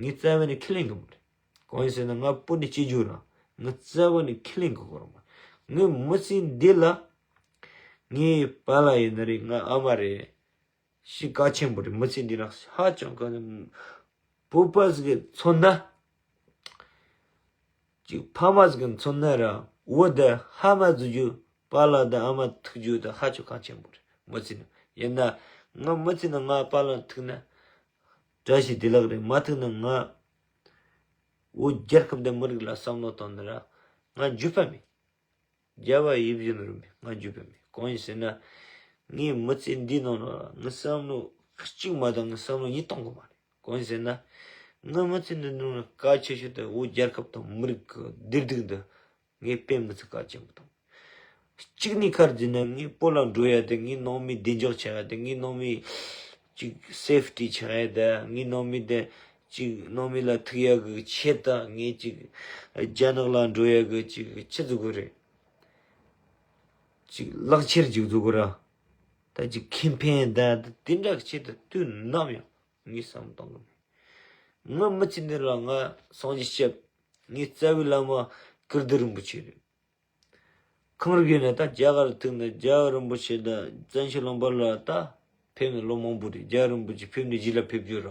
ངས་རྩ་བ་ནས་ཁས་ལེན་གི་མ་རེད། གང་ཡིན་ཟེར་ན་ང་བོད་ནས་སྐྱེས་རྒྱུ་ར། ང་རྩ་བ་ནས་ཁས་ལེན་གི་གོ་ར་མ། ངའི་མི་ཚེ་འདི་ལ་ངའི་པཱ་ལགས་ཡིན་ན་རེད། ང་ཨ་མ་རེད། ཤི་གལ་ཆེན་པོ་རེད། མི་ཚེ་འདི་ལ་ཧ་ཅང་ག་ནས་ བོད་པ་ཟིག་གི་མཚོན་ན། ཅིག་ཕ་མ་ཟིག་གི་མཚོན་ན་ར། བུ་དེ་ཕ་མ་ཟེར་རྒྱུ། པཱ་ལགས་དང་ཨ་མ་ཐུག་རྒྱུ་དེ་ཧ་ཅང་གལ་ཆེན་པོ་རེད། མི་ཚེ་ནང་། ཡིན་ན་ང་མི་ཚེ་ནང་ང་པཱ་ལགས་ཐུག་ན་བཀྲ་ཤིས་བདེ་ལེགས་རེད། མ་ཐུག་ན་ང་བོད་རྒྱལ་ཁབ་དང་མི་རིགས་ལ་བསམ་བློ་བཏང་ན་ར་ང་འགྱོད་པ་མེད། རྒྱལ་བ་ཡིད་བཞིན་ནོར་བུ་མེད། ང་འགྱོད་པ་མེད། གང་ཡིན་ཟེར་ན། ངའི་མི་ཚེ་འདིའི་ནང་ལ་ངའི་བསམ་བློ་གཅིག་མ་གཏོགས་ངའི་བསམ་བློ་གཉིས་གཏོང་གི་མ་རེད། གང་ཡིན་ཟེར་ན། ངའི་མི་ཚེ་འདིའི་ནང་ལ་གལ་ཆེ་ཤོས་དེ་བོད་རྒྱལ་ཁབ་དང་མི་རིགས་ཀྱི་བདེ་སྡུག་འདི་ངས་དཔེ་མི་སྲིད་གལ་ཆེན་པོ་མཐོང་། གཅིག་ནས་ག་རེ་ཟེར་ན། ངས་བོད་ལ་འགྲོ་ཡ་དེ། ངའི་ནང་མི་བདེ་འཇགས་ཆགས་ཡ་དེ། ངའི་ནང་མི་ཅིག་སེབ་ཊི་ཆགས་ཡ་དེ། ངའི་ནང་མི་དེ་ཅིག་ནང་མི་ལ་ཐུག་ཡ་གི་ཆེད་དུ་ངས་ཅིག་རྒྱ་ནག་ལ་འགྲོ་ཡ་གི་ཅིག་ཆི་ཟིག་དགོས་རེད། ཅིག་ལག་ཁྱེར་ཅིག་བཟོ་དགོས་ར། ད་ཅིག་ཁེ་ཕན་ད་དེ་འདྲ་གི་ཆེད་དུ་དུས་ནམ་ཡང་ངས་བསམ་བཏང་གི་མེད། ང་མི་ཚེ་འདི་ལ་ང་སངས་རྒྱས་སྐྱབས། ངའི་རྩ་བའི་བླ་མ་ཀིརྟི་རིན་པོ་ཆེ་རེད། གང་རིགས་ཡིན་ན་ད་རྒྱ་གར་ཐུག་ན་རྒྱལ་བ་རིན་པོ་ཆེ་དང་བཙན་བྱོལ་ལུང་པ་ལ་ད་ཕེབས་ནས་ལོ་མང་པོ་རེད། རྒྱལ་བ་རིན་པོ་ཆེ་ཕེབས་ནས་གཞིས་ལ་ཕེབས་རྒྱུ་ར།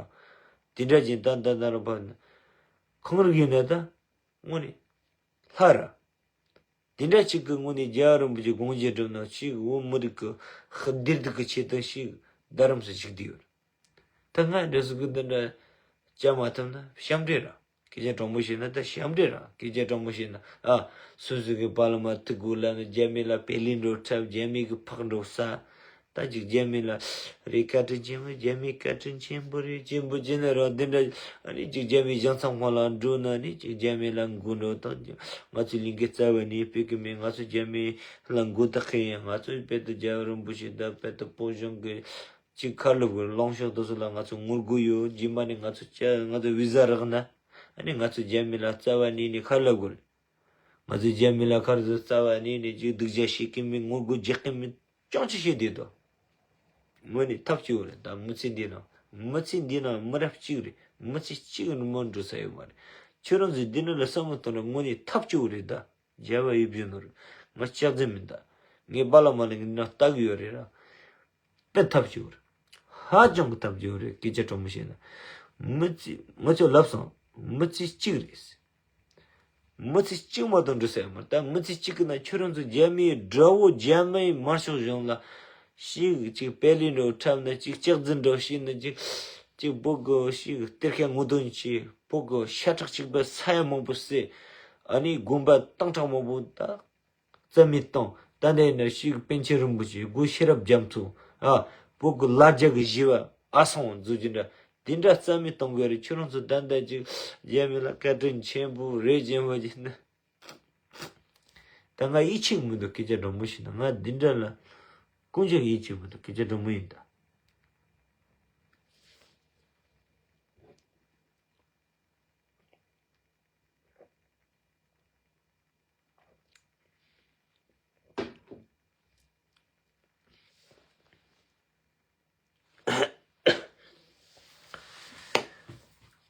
དེ་འདྲ་ཅིག་ད་ད་ད་ར་བ་ན། གང་རིགས་ཡིན་ན་ད་དངོས་གནས་ལྷ་ར། དེ་འདྲ་ཅིག་གི་ངོས་ནས་རྒྱལ་བ་རིན་པོ་ཆེ་དགོངས་བཞེས་བསྒྲུབས་ན། ཅིག་བོད་མི་རིགས་ཀྱི་བདེ་སྡུག་གི་ཆེད་དུ་ཅིག་རྡ་རམ་ས་བཞུགས་བསྡད་ཡོད། ད་ང་འདྲ་ཟིག་གི་འདི་འདྲ་བྱ་མ་ཐུབ་ན་ཞབས་འདྲེན་ར། སྐད་ཆ་དྲང་པོ་བཤད་ན་ད་ཞབས་འདྲེན་ར། སྐད་ཆ་དྲང་པོ་བཤད་ན། ཨ། སོ་སོ་གི་པཱ་ལགས་མར་ཐུག་དགོས་ལབ་ན། རྒྱ་མི་ལ་པེ་ལི་འགྲོ་འཁྲབ། རྒྱ་མི་གི་ཕག་འགྲོ་ཟ། ད་ཅིག་རྒྱ་མི་ལ་རེད། བཀའ་དྲིན་ཆེན་པོ། རྒྱ་མི་བཀའ་དྲིན་ཆེན་པོ་རེད། ཆེན་པོ་བྱས་ན་ར་འདི་འདྲ། ཨ་ནི་ཅིག་རྒྱ་མི་གཞུང་ཚབ་ཁང་ལ་འགྲོ་ན་ནི་ཅིག་རྒྱ་མི་ལ་མགོ་འགྲོ་དང་། ང་ཚོའི་ལས་འགུལ་རྩ་བ་ནས་སྤེལ་གི་མེད། ང་ཚོ་རྒྱ་མི་ལ་མགོ་བཏགས་གི་ཡིན། ང་ཚོ་དཔལ་དུ་རྒྱལ་བ་རིན་པོ་ཆེ་དང་དཔལ་དུ་བོད་གཞུང་གི་ཅིག་ཁ་ལོ་གི་ལངས་ཕྱོགས་དེ་ཚོ་ལ་ང་ཚོ་ངོ་རྒོལ་ཡོད། རྗེས་མ་ནས་ང་ཚོ་ཅ་ང་ཚོ་བི་ཟ་རག་ན། ཨ་ནི་ང་ཚོ་རྒྱ་མི་ལ་རྩ་བ་ནས་ནས་ཁ་ལོ་གི། ང་ཚོ་རྒྱ་མི་ལ་ཁར་ཚོ་རྩ་བ་ནས་ནས་ཅིག་སྡུག་ཅག་བྱེད་ཀྱི་མེད། ངོ་རྒོལ་རྒྱག་གི་མེད། ཅང་ཅི་བྱེད་བསྡད་དོ། དངོས་གནས་ཐབས་སྐྱོ་བོ་རེད་ད། མི་ཚེ་འདི་ནང་། མི་ཚེ་འདི་ནང་མི་རབས་གཅིག་རེད། མི་ཚེ་གཅིག་རིང་མོ་འགྲོ་ས་ཡོད་མ་རེད། ཁྱོད་རང་ཚོས་འདི་ནང་ལ་བསམ་བློ་གཏོང་ན་དངོས་གནས་ཐབས་སྐྱོ་བོ་རེད་ད། རྒྱལ་བ་ཡིད་བཞིན་ནོར་བུ། ང་སྐྱག་རྫུན་མིན་ད། ངའི་པཱ་ལགས་མ་ལགས་ཀྱིས་འདི་ནང་ལྟ་གི་ཡོད་རེད་ར། དཔེ་ཐབས་སྐྱོ་བོ་རེད། ཧ་ཅང་གི་ཐབས་སྐྱོ་བོ་རེད། སྐད་ཆ་དྲང་མོ་བཤད་ན། མི་ཚེ་ང་ཚོས་ལབ་སོང་། མི་ཚེ་གཅིག་རེད། མི་ཚེ་གཅིག་མ་གཏོགས་འགྲོ་ས་ཡོད་མ་རེད། ད་མི་ཚེ་གཅིག་གི་ནང་ཁྱོད་རང་ཚོ་རྒྱ་མིའི་དགྲ་བོ། རྒྱ་མིའི་དམར་ཤོག་གཞུང་ལ་ཞིག་ཅིག་པེ་ལི་འགྲོ་འཁྲབ་ན། ཅིག་སྐྱག་རྫུན་འགྲོ་བཤད་ན། ཅིག་ཅིག་བོད་གི་ཞིག་གཏེར་ཁ་ངོ་འདོན་བྱས། བོད་གི་ཤ་ཁྲག་གཅིག་པའི་ས་ཡ་མང་པོ་བསྲེས། ཨ་ནི་དགོན་པ་སྟོང་ཕྲག་མང་པོ་ད་རྩ་མེད་བཏང་། ད་ལྟ་ཡིན་ན་ཞིག་པཎ་ཆེན་རིན་པོ་ཆེ། སྒོ་ཤེས་རབ་རྒྱ་མཚོ། ཨ། བོད་གི་ལ་རྒྱ་གི་བཞི་པ་ཨ་སང་བཟོ་རྒྱུ་འདྲ། དེ་འདྲ་རྩ་མེད་གཏོང་གི་རེད། ཁྱོད་རང་ཚོ་ད་ལྟ་ཅིག་རྒྱ་མི་ལ་བཀའ་དྲིན་ཆེན་པོ་རེད་ཅེས་མ་བྱས་ན། ད་ང་ཡིད་ཆེས་མི་འདུག་སྐད་ཆ་དྲང་མོ་བཤད་ན། ང་འདི་འདྲ་ལ་དཀོན་མཆོག་ཡིད་ཆེས་མི་འདུག་སྐད་ཆ་དྲང་མོ་ཡིན་ད།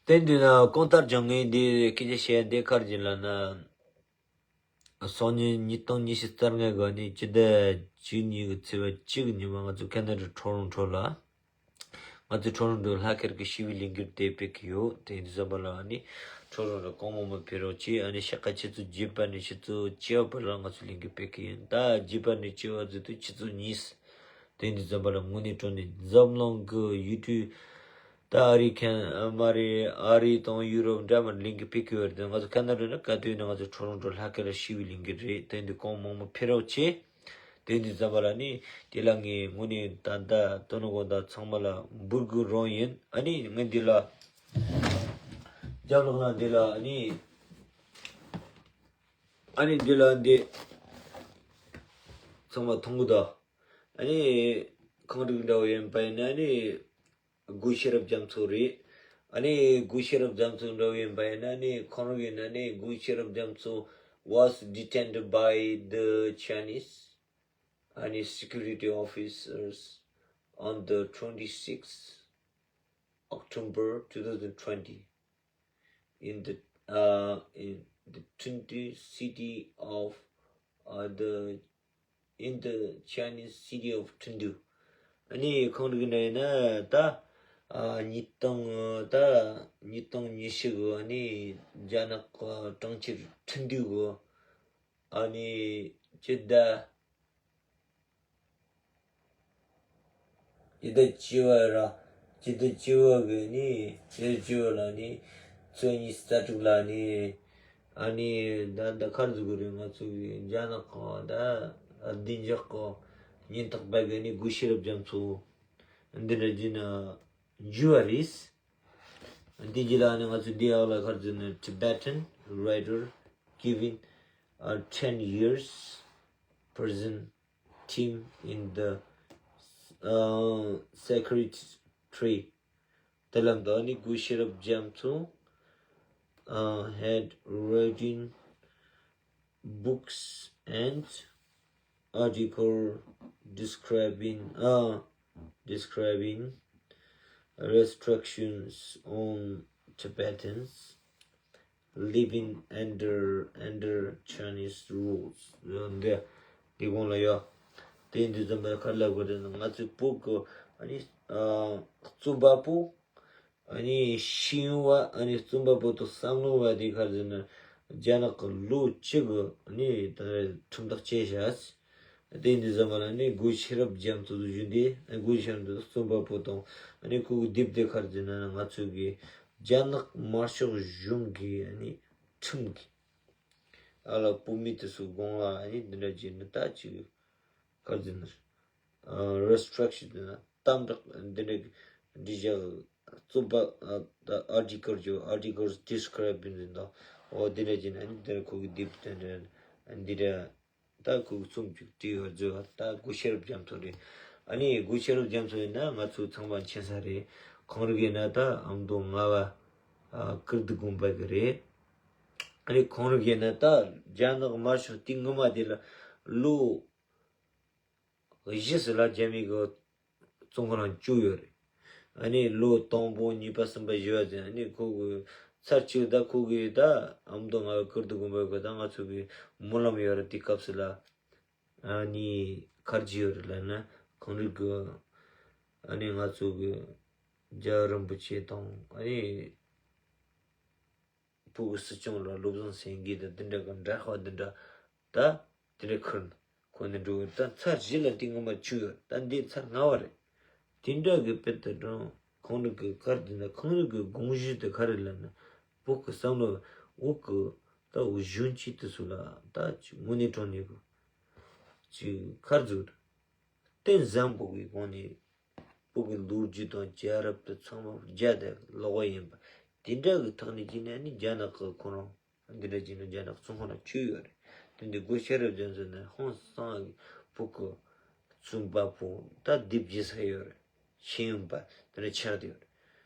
དེ་འདི་ན་གང་ལྟར་ཀྱང་ངས་འདི་སྐད་ཆ་བཤད་འདི་ག་རེ་ཡིན་ལབ་ན། སང་ཉིན་ཉིས་སྟོང་ཉི་ཤུ་རྩ་ལྔ་གི་ནི་སྤྱི་ཟླ་བཅུ་གཉིས་གི་ཚེས་པ་གཅིག་གི་ཉི་མ་ང་ཚོ་ཁེ་ན་ཌ་ཊོ་རོན་ཊོ་ལ། ང་ཚོ་ཊོ་རོན་ཊོ་ལྷ་ཁང་གི་ཞི་བའི་ལས་འགུལ་དེ་སྤེལ་གི་ཡོད། དེ་འདི་ཙམ་པ་ལ་ནི་ཊོ་རོན་ཊོ་གང་མང་མང་ཕེབས་རོགས་གྱིས། ཨ་ནི་ཤ་ཁ་ཆུ་ཚོད་བརྒྱད་པ་ནས་ཆུ་ཚོད་བཅུ་བར་ལ་ང་ཚོ་ལས་འགུལ་སྤེལ་གི་ཡིན། ད་བརྒྱད་པ་ནས་བཅུ་བ་ཟེར་དུས་ཆུ་ཚོད་གཉིས། དེ་འདི་ཙམ་པ་ལ་དངོས་གནས་དྲང་གནས་འཛམ་གླིང་གི་ཡུལ་གྲུ། ད་ཨ་རི་ཁེན་ཨ་མ་རི་ཨ་རི་དང་ཡུ་རོབ་འདྲ་མིན་ལས་འགུལ་སྤེལ་གི་ཡོད་རེད། ང་ཚོ་ཁེ་ན་ཌ་ན་ག་དུས་ཡིན་ན་ང་ཚོ་ཊོ་རོན་ཊོ་ལྷ་ཁང་ལ་ཞི་བའི་ལས་འགུལ་རེད། དེ་འདི་གང་མང་མང་ཕེབས་རོགས་གྱིས། དེ་འདི་ཙམ་པ་ལ་ནི་དེ་ལ་ངས་དངོས་གནས་ད་ལྟ་དོ་ནུ་གོ་ད་ཚང་མ་ལ་འབུལ་དགོས་རང་ཡིན། ཨ་ནི་ངས་འདི་ལ་རྒྱབ་ལོགས་ན་འདི་ལ་ཨ་ནི་ཨ་ནི་འདི་ལ་འདི་ཚང་མ་མཐོང་གི་འདུག་ཨ་ནི་ཁང་རིགས་འདྲ་བོ་ཡིན་པ་ཡིན་ན་ཨ་ནི། སྒོ་ཤེས་རབ་རྒྱ་མཚོ་རེད། ཨ་ནི་སྒོ་ཤེས་རབ་རྒྱ་མཚོ་འདྲ་བོ་ཡིན་པ་ཡིན་ན་ནི་ཁོང་རང་གིས་ན་ནི་སྒོ་ཤེས་རབ་རྒྱ་མཚོ་was detained by the Chinese, ཨ་ནི་security officers on the twenty-sixth October two thousand twenty in the, uh, in the Chengdu city of, uh, the in the Chinese city of Chengdu. ཨ་ནི་ཁོང་རིག་ནས་ན་ད་ ཨ་ཉིས་སྟོང་ད་ཉིས་སྟོང་ཉི་ཤུ་གི་ཨ་ནི་རྒྱ་ནག་གི་གྲོང་ཁྱེར་ཁྲིན་ཏུའུ་གི་ཨ་ནི་སྤྱི་ཟླ་སྤྱི་ཟླ་བཅུ་པ་ར། སྤྱི་ཟླ་བཅུ་པ་གི་ནི་སྤྱི་ཟླ་བཅུ་པ་ལ་ནི་ཚེས་ཉི་ཤུ་རྩ་དྲུག་ལ་ནི་ཨ་ནི་ད་ད་ག་རེ་ཟེར་དགོས་རེད། ང་ཚོ་གི་རྒྱ་ནག་གི་ད་བདེ་འཇགས་ཀྱི་ཉེན་རྟོག་པ་གི་ནི་སྒོ་ཤེས་རབ་རྒྱ་མཚོ་འདི་འདྲ་ཅིག་ན་འཇུས་པ་རེད། འདི་རྗེས་ལ་ནི་ང་ཚོ་འདི་ཡག་ལ་ག་རེ་ཟེར་ན། Tibetan writer given a ten years prison term in the uh, secretary དེ་ལ་འདི་ནི་སྒོ་ཤེས་རབ་རྒྱ་མཚོ uh, had written books and article describing uh, describing restrictions on Tibetans living under under Chinese rules. འདི་འདི་གོང་ལ་ཡོད། དེ་འདི་ཙམ་པ་ག་རེ་ལབ་དགོས་རེད་ན། ང་ཚོའི་བོད་ཀྱི་ཨ་ནི་ཨ་རྩོམ་པ་པོ། ཨ་ནི་ཤེས་ཡོན་པ། ཨ་ནི་རྩོམ་པ་པོ་དང་བསམ་བློ་བ་དེ་ག་རེ་ཟེར་ན། རྒྱ་ནག་གི་ལོ་བཅུ་གི་ཨ་ནི་ད་ཁྲིམས་ཐག་བཅད་བཞག་དེ་འདི་ཙམ་པ་ལ་ནི་སྒོ་ཤེས་རབ་རྒྱ་མཚོ་དུ་བཞུགས་ཏེ། སྒོ་ཤེས་རབ་འདི་རྩོམ་པ་པོ་དང་ཨ་ནི་ཁོ་གི་དེབ་དེ་ག་རེ་ཟེར་ན། ང་ཚོ་གི་རྒྱ་ནག་དམར་ཤོག་གཞུང་གི་ཨ་ནི་ཁྲིམས་ཀྱི་ཨ་ལ་བོད་མི་དེ་ཚོ་དགོངས་ལ་ཨ་ནི་འདི་འདྲ་བྱས་ནི་ད་ཅིག་ག་རེ་ཟེར་ན། restriction དེ་ན་གཏན་འཇགས་འདི་འདྲ་འདི་བཞག་རྩོམ་པ་ཨ་ད་article ཅིག articles describing འདི་འདྲ་འོ་འདི་འདྲ་བྱས་ན་ཨ་ནི་འདི་འདྲ་ཁོ་གི་དེབ་དེ་འདྲ་འདི་འདྲ་ད་ཁོ་གི་རྩོམ་ཅིག་བྲིས་ཡོད་བརྗོད་པ། ད་སྒོ་ཤེས་རབ་རྒྱ་མཚོ་རེད། ཨ་ནི་སྒོ་ཤེས་རབ་རྒྱ་མཚོ་ཡིན་ན་ང་ཚོ་ཚང་མ་མཁྱེན་ས་རེད། ཁོང་རང་ཡིན་ན་ད་ཨ་མདོ་རྔ་བ་ཨ་ཀིརྟི་དགོན་པ་གི་རེད། ཨ་ནི་ཁོང་རང་ཡིན་ན་ད་རྒྱ་ནག་དམར་ཤོག་དེ་སྔོན་མ་དེ་ལ་ལོ་བཞི་ཙམ་ལ་རྒྱ་མི་གི་བཙོན་ཁང་ནང་བཅུག་ཡོད་རེད། ཨ་ནི་ལོ་དང་པོ་གཉིས་པ་གསུམ་པ་བཞི་པ་ཟེར། ཨ་ནི་ཁོ་གི་ཚར་གཅིག་ད་ཁོ་གི་ད་ཨ་མདོ་རྔ་བ་ཀིརྟི་དགོན་པ་གི་ད་ང་ཚོ་གི་སྨོན་ལམ་ཡོད་རེད། དེ་སྐབས་སུ་ལ་ཨ་ནི་ག་རེ་བྱས་ཡོད་རེད་ལབ་ན། ཁོང་རང་གི་ཨ་ནི་ང་ཚོ་གི་རྒྱལ་བ་རིན་པོ་ཆེ་དང་ཨ་ནི་བོད་ཀྱི་སྲིད་སྐྱོང་ལ་བློ་བཟང་སེང་གེ་དང་དེ་འདྲ་གི་འདྲ་པར་དེ་འདྲ་ད་དེ་འདྲ་ཁུར་ནས་ཁོ་ནི་འགྲོ་གི། ད་ཚར་བཞི་ལ་དེ་སྔོན་མ་བཅུག་ཡོད། ད་འདི་ཚར་ལྔ་པ་རེད། དེ་འདྲ་གི་དཔེ་ད་དྲང་ཁོང་རང་གི་ག་རེ་དེ་འདྲ། ཁོང་རང་གི་དགོངས་གཞི་དེ་ག་རེ་ལབ་ན། བོད་ཀྱི་བསམ་བློ་འོག་གི་ད་འོག་གཞོན་སྐྱེས་དེ་ཚོ་ལ་ད་ཅིག་དངོས་གནས་དྲང་གནས་གི་ཅིག་ག་རེ་ཟེར། རྟེན་བཟང་པོ་གི་སྒོ་ནས་བོད་ཀྱི་ལོ་རྒྱུས་དང་རྒྱལ་རབས་དེ་ཚང་མ་བརྒྱ་དེ་ཀློག་པ་ཡིན་པ། དེ་འདྲ་གི་ཐོག་ནས་བྱས་ནས་ནི་རྒྱ་ནག་གི་ཁོ་རང་འདི་འདྲ་བྱས་ནས་རྒྱ་ནག་བཙོན་ཁང་ལ་བཅུག་ཡོད་རེད། དེ་འདི་སྒོ་ཤེས་རབ་རྒྱ་མཚོ་ནི་ཧང་སང་གི་བོད་ཀྱི་རྩོམ་པ་པོ་ད་དེབ་བྲིས་ས་ཡོད་རེད། ཤེས་ཡོན་པ་དེ་འདྲ་ཆགས་བསྡད་ཡོད་རེད།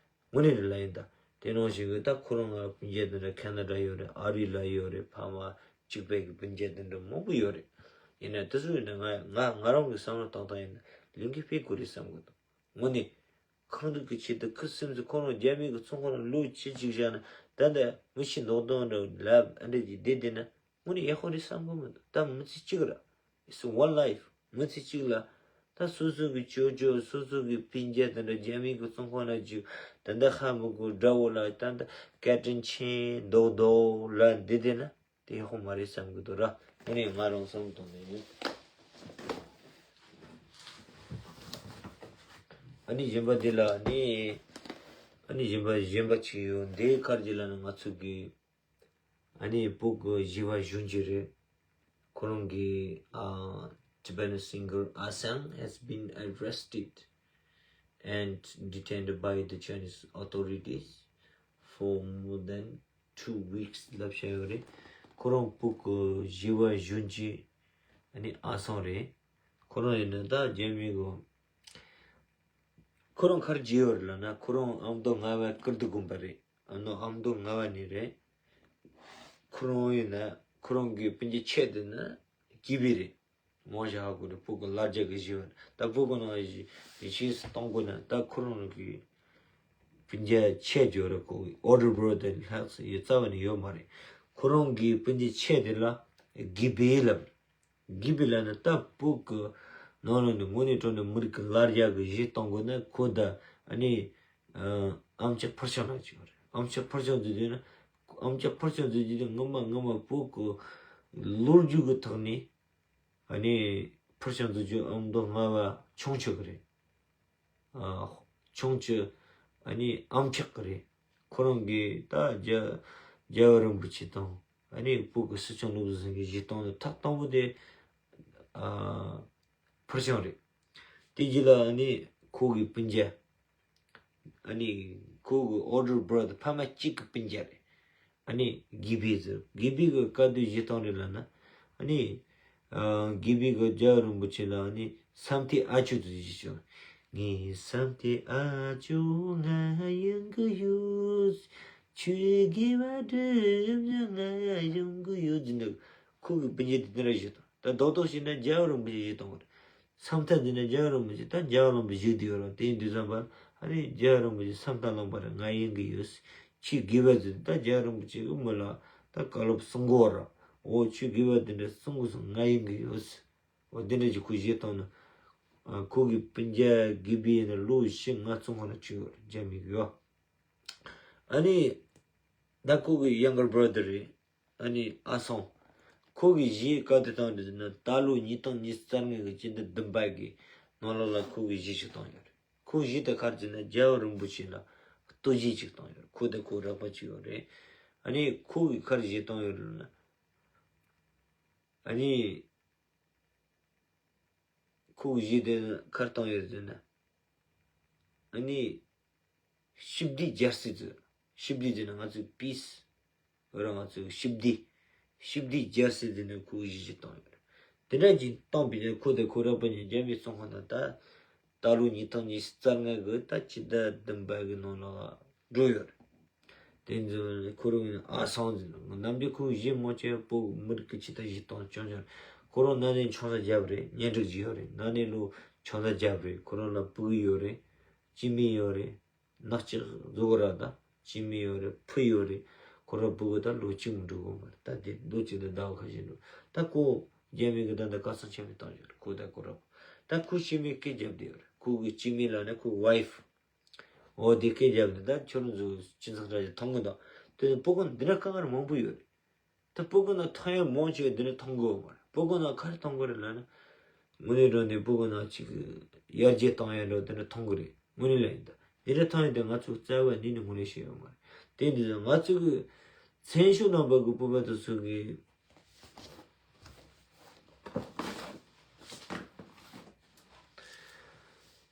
དངོས་གནས་རེད་ལབ་ཡིན་ད། དེ་ནང་བཞིན་གི་ད་ཁོ་རང་ང་སྤུན་མཆེད་དེ་འདྲ་ཁ་ན་ཌ་ཡོད་རེད། ཨ་རི་ལ་ཡོད་རེད། ཕ་མ་གཅིག་པའི་གི་སྤུན་མཆེད་དེ་འདྲ་མང་པོ་ཡོད་རེད། ཡིན་ན་དེ་ཚོ་ཡིན་ན་ང་ང་ང་རང་གི་བསམ་བློ་བཏང་སྟངས་ཡིན་ན་ལས་འགུལ་སྤེལ་དགོས་རེད་བསམ་གི་འདུག་དངོས་གནས་གང་རུང་གི་ཆེད་དུ་ཁུ་སིམ་སི་ཁོ་རང་རྒྱ་མི་གི་ཚོང་ཁང་ལ་ལོ་བཅུ་གཅིག་བཞག་ན་ད་ལྟ་མི་ཤི་མདོག་མདོག་འདྲ་ལབ་ཨ་འདྲ་ཅིག་བསྡད་བསྡད་ན། དངོས་གནས་ཡག་པོ་རེད་བསམ་གི་མི་འདུག་ད་མི་ཚེ་གཅིག་ར། It's one life. མི་ཚེ་གཅིག་ལ་ད་སོ་སོ་གི་ཅོ་ཅོ་སོ་སོ་གི་སྤུན་མཆེད་དེ་འདྲ་རྒྱ་མི་གི་ཚོང་ཁང་ན་འཇུག་ད་ལྟ་ཧ་མི་གོ་དགྲ་བོ་ལ་ད་ལྟ་བཀའ་དྲིན་ཆེ་མདོག་མདོག་ལ་འདི་དེ་ན་དེ་ཡག་པོ་མ་རེད་བསམ་གི་འདུག་ར། དངོས་གནས་ང་རང་བསམ་བཏང་ནས་ཡིན། ཨ་ནི་གཞན་པ་འདི་ལ་ནི། ཨ་ནི་གཞན་པ་གཞན་པ་ཅིག་ཡོད། འདི་ག་རེ་ལབ་ན་ང་ཚོ་གི་ཨ་ནི་བོད་ཀྱི་གཞས་པ་གཞོན་སྐྱེས་རེད། ཁོ་རང་གིས་ཨ་Tibetan singer Asang has been arrested and detained by the Chinese authorities for more than two weeks ལབ་བྱས་ཡོད་རེད། ཁོ་རང་བོད་ཀྱི་གཞས་པ་གཞོན་སྐྱེས་ཨ་ནི་ཨ་སང་རེད། ཁོ་རང་ཡིན་ན་ད་རྒྱ་མི་གི་ཁོ་རང་ག་རེ་བྱས་ཡོད་རེད་ལབ་ན། ཁོ་རང་ཨ་མདོ་རྔ་བ་ཀིརྟི་དགོན་པ་རེད། ཨ་ནོ་ཨ་མདོ་རྔ་བ་ནས་རེད། ཁོ་རང་ཡིན་ན་ཁོ་རང་གི་སྤུན་ཀྱག་ཆེ་དེ་ནི་དགེ་བཤེས་རེད། མོ་ཞིག་ཧ་གོ་རེད། བོད་ཀྱི་ལ་རྒྱ་གི་གཞས་པ་རེད། ད་བོད་ཀྱི་ནང་གཞས་གཞས་སུ་གཏོང་དགོས་ན་ད་ཁོ་རང་གི་སྤུན་ཀྱག་ཆེ་ཡོད་རེད། ཁོ་གི་ཨོ་ཌར་བྲོ་དེ་ལྷག་ཙམ་ཡོད་རྩ་བ་ནས་ཡོད་མ་རེད། ཁོ་རང་གི་སྤུན་ཀྱག་ཆེ་དེ་ལ་དགེ་བཤེས་ལབ། དགེ་བཤེས་ལབ་ན་ད་བོད་ཀྱི་ནང་ལ་ནི་དངོས་གནས་དྲང་གནས་མི་རིགས་ཀྱི་ལ་རྒྱ་གི་གཞས་གཏོང་དགོས་ན་ཁོ་ད་ཨ་ནི་ ཨམ་ཅོག་ཕར་བྱུང་ལབ་ཅིག་ཡོད་རེད། ཨམ་ཅོག་ཕར་བྱུང་དུ་བསྡུས་ན། ཨམ་ཅོག་ཕར་བྱུང་དུ་བསྡུས་ཏེ་སྔོན་མ་སྔོན་མ་བོད་ཀྱི་ལོ་རྒྱུས་ཀྱི་ཐོག་ནས་ཨ་ནི་ཕར་བྱུང་དུ་བསྡུས་ཨ་མདོ་སྨྲ་བ་ཆུང་ཆུང་གི་རེད། ཨ། ཆུང་ཆུང་ཨ་ནི་ཨམ་ཅོག་གི་རེད། ཁོ་རང་གིས་ད་རྒྱ་རྒྱལ་བ་རིན་པོ་ཆེ་དང་ཨ་ནི་བོད་ཀྱི་སྲིད་སྐྱོང་བློ་བཟང་སེང་གེ་བཞེས་སྟངས་ནི་ཐོག་དང་པོ་དེ་ཨ་ཕར་བྱུང་རེད། དེ་རྗེས་ལ་ཨ་ནི་ཁོ་གི་སྤུན་ཀྱག་ཨ་ནི་ཁོ་གི་older brother ཕ་མ་གཅིག་གི་སྤུན་ཀྱག་རེད། ཨ་ནི་དགེ་བཤེས་ཟེར། དགེ་བཤེས་ཀྱི་བཀའ་སྡོད་བཞེས་སྟངས་རེད་ལབ་ན། ཨ་ནི་ཨ་དགེ་བཤེས་ཀྱིས་རྒྱལ་བ་རིན་པོ་ཆེ་ལ་ཨ་ནི་ས་མཐའི་ཨ་ཅོ་དུ་བཞེས་བྱུང་། ངའི་ས་མཐའི་ཨ་ཅོ་ང་ཡོང་གི་ཡོད། ཆོས་དགེ་བ་སྒྲུབ་ན་ང་ཡོང་གི་ཡོད་ཟེར་ནས་ཁོ་གི་སྤུན་ཀྱག་དེ་འདྲ་བཞེས་སྟངས། ད་རྡོག་རྡོག་བྱས་ན་རྒྱལ་བ་རིན་པོ་ཆེ་བཞེས་སྟངས་རེད། ས་མཐའ་འདི་ན་རྒྱལ་བ་རིན་པོ་ཆེ་ད་རྒྱལ་བ་རིན་པོ་ཆེ་བཞུགས་བསྡད་ཡོད་རེད། དེ་ཡིན་དུས་ཙམ་པ་ཨ་ནི་རྒྱལ་བ་རིན་པོ་ཆེ་ས་མཐའ་ལུང་པ་རེད། ང་ཡོང་གི་ཡོད། ཆོས་དགེ་བ་ཟེར་ད་རྒྱལ་བ་རིན་པོ་ཆེ་གི་མི་ལ་ད་བཀའ་སློབ་གསུང་གི་ཡོད་རེད། འོ་ཆོས་དགེ་བ་འདི་འདྲ་གསུང་གི་སོང་། ང་ཡོང་གི་ཡོད། འོ་འདི་འདྲ་ཅིག་ཁོས་བཞེས་བཏང་ན། ཨ་ཁོ་གི་སྤུན་ཀྱག་དགེ་བཤེས་ཡིན་ན་ལོ་བཞི་ལྔ་ཙམ་ཁོ་ན་བྱུང་ཡོད་རེད། རྒྱ་མི་གི་ཡོད། ཨ་ནི་ད་ཁོ་གི་younger brother་རེད། ཨ་ནི་ཨ་སང་། ཁོ་གིས་གཞས་ག་དུས་བཏང་འདུག་ཟེར་ན་ད་ལོ་ཉིས་སྟོང་ཉི་ཤུ་རྩ་ལྔ་གི་སྤྱི་ཟླ་བདུན་པ་གི་ནང་ལོགས་ལ་ཁོ་གིས་གཞས་ཤིག་བཏང་ཡོད་རེད། ཁོ་གཞས་དེ་ག་རེ་ཟེར་ན་རྒྱལ་བ་རིན་པོ་ཆེ་ལ་བསྟོད་གཞས་ཅིག་བཏང་ཡོད་རེད། ཁོ་དང་ཁོ་རོགས་པ་ཅིག་ཡོད་རེད། ཨ་ནི་ཁོ་གིས་ག་རེ་གཞས་བཏང་ཡོད་རེད་ལབ་ན། ཨ་ནི། ཁོ་གི་གཞས་དེ་ནི་ག་རེ་བཏང་ཡོད་ཟེར་ན། ཨ་ནི། ཞི་བདེའི་རྒྱལ་སྲིད་ཟེར། ཞི་བདེ་ཟེར་ན་ང་ཚོའི་peace། འོ་ར་ང་ཚོའི་ཞི་བདེ། ཞི་བདེའི་རྒྱལ་སྲིད་ཟེར་ནས་ཁོ་གི་གཞས་ཤིག་བཏང་ཡོད་རེད། དེ་འདྲ་ཅིག་བཏང་པའི་ནས་ཁོ་དང་ཁོ་རོགས་པ་གཉིས་རྒྱ་མི་གསུང་ཁང་དང་ད། ད་ལོ་ཉིས་སྟོང་ཉི་ཤུ་རྩ་ལྔ་གི་ད་སྤྱི་ཟླ་བདུན་པ་གི་ནང་ལ་འགྲོ་ཡོད་རེད། དེ་ཚོ་ཁོ་རང་ཨ་སང་ཟེར་ནོ། ནམ་རྒྱུན་ཁོ་གཞས་མང་ཆེ་བོད་མི་རིགས་ཀྱི་ཆེད་དུ་གཞས་བཏང་བྱུང་བྱུང་། ཁོ་རང་ན་ནས་ཆང་ས་བརྒྱབ་རེད། གཉེན་སྒྲིག་བྱས་ཡོད་རེད། ན་ནས་ལོ་ཆང་ས་བརྒྱབ་རེད། ཁོ་རང་ལ་སྤུ་གུ་ཡོད་རེད། སྐྱེ་དམན་ཡོད་རེད། ནག་ཅིག་བཟོ་གི་ར་ད། སྐྱེ་དམན་ཡོད་རེད། བུ་ཡོད་རེད། ཁོ་རང་སྤུ་གུ་ད་ལོ་གཅིག་མི་འགྲོ་གི་མ་རེད། ད་དེ་ལོ་གཅིག་དང་ཟླ་བ་ཁ་ཤས་འགྲོ། ད་ཁོ་རྒྱ་མི་གི་ད་ད་ག་ས་ཆེན་མི་བཏང་ཡོད་རེད། ཁོ་ད་ཁོ་རང་ད་ཁོ་སྐྱེ་དམན་སྐད་རྒྱབ་བསྡད་ཡོད་རེད། ཁོ་གི་སྐྱེ་དམན་ལ་ནས་ཁོ་wife། འོ་དེ་སྐད་རྒྱབ་ནས་ད་ཁྱོད་རང་ཚོ་སྤྱི་ཚོགས་འདྲ་ཞིག་མཐོང་གི་འདུག་དེ་ནས་སྤུ་གུ་འདི་འདྲ་དཀའ་ངལ་མང་པོ་ཡོད་རེད། ད་སྤུ་གུ་ནང་ཐོན་ཡ་མང་ཆེ་བ་འདི་འདྲ་མཐོང་གི་ཡོད་མ་རེད། སྤུ་གུ་ནང་ག་རེ་མཐོང་གི་རེད་ལབ་ན། དངོས་གནས་དྲང་གནས་སྤུ་གུ་ནང་ཅིག་གི་ཡར་རྒྱས་གཏོང་ཡ་འདྲ་འདི་འདྲ་མཐོང་གི་རེད། དངོས་གནས་ལ་ཡིན་ད། འདི་འདྲ་མཐོང་ཡ་དེ་ང་ཚོ་རྩ་བ་ནས་ནས་དངོས་གནས་ཤེས་ཡོད་མ་རེད། དེ་འདི་ང་ཚོ་གི་བཙན་བྱོལ་ནང་པ་གི་བོད་པ་དེ་ཚོ་གི་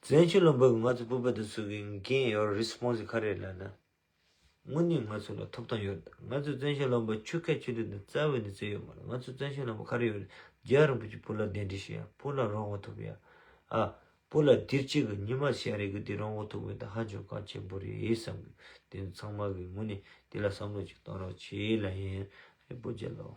བཙན་བྱོལ་ལ་འབབ་ང་ཚོ་བོད་པ་དེ་ཚོ་གི་འགན་ཡོད་responsibility་ག་རེ་ལབ་ན། དངོས་གནས་ང་ཚོ་ལ་ཐོབ་ཐང་ཡོད། ང་ཚོ་བཙན་བྱོལ་ལ་འབབ་ཆོས་སྐད་ཆོས་སྡེ་འདི་རྩ་བའི་ནས་བརྩི་ཡོད་མ་རེད། ང་ཚོ་བཙན་བྱོལ་ལ་འབབ་ག་རེ་ཡོད་རེད། རྒྱལ་བ་རིན་པོ་ཆེ་བོད་ལ་གདན་འདྲེན་བྱེད་ཡ། བོད་ལ་རང་དབང་ཐོབ་ཡ། ཨ། བོད་ལ་དུས་གཅིག་གི་ཉི་མ་ཤར་རེ་གི་དེ་རང་དབང་ཐོབ་ཡ་ད་ཧ་ཅང་གལ་ཆེན་པོ་རེད་བསམ་གི། དེ་ཚང་མ་གི་དངོས་གནས་དེ་ལ་བསམ་བློ་ཅིག་གཏོང་རོགས་བྱེད་ལབ་ཡིན། ཨེ་བོད་རྒྱལ་ལོ།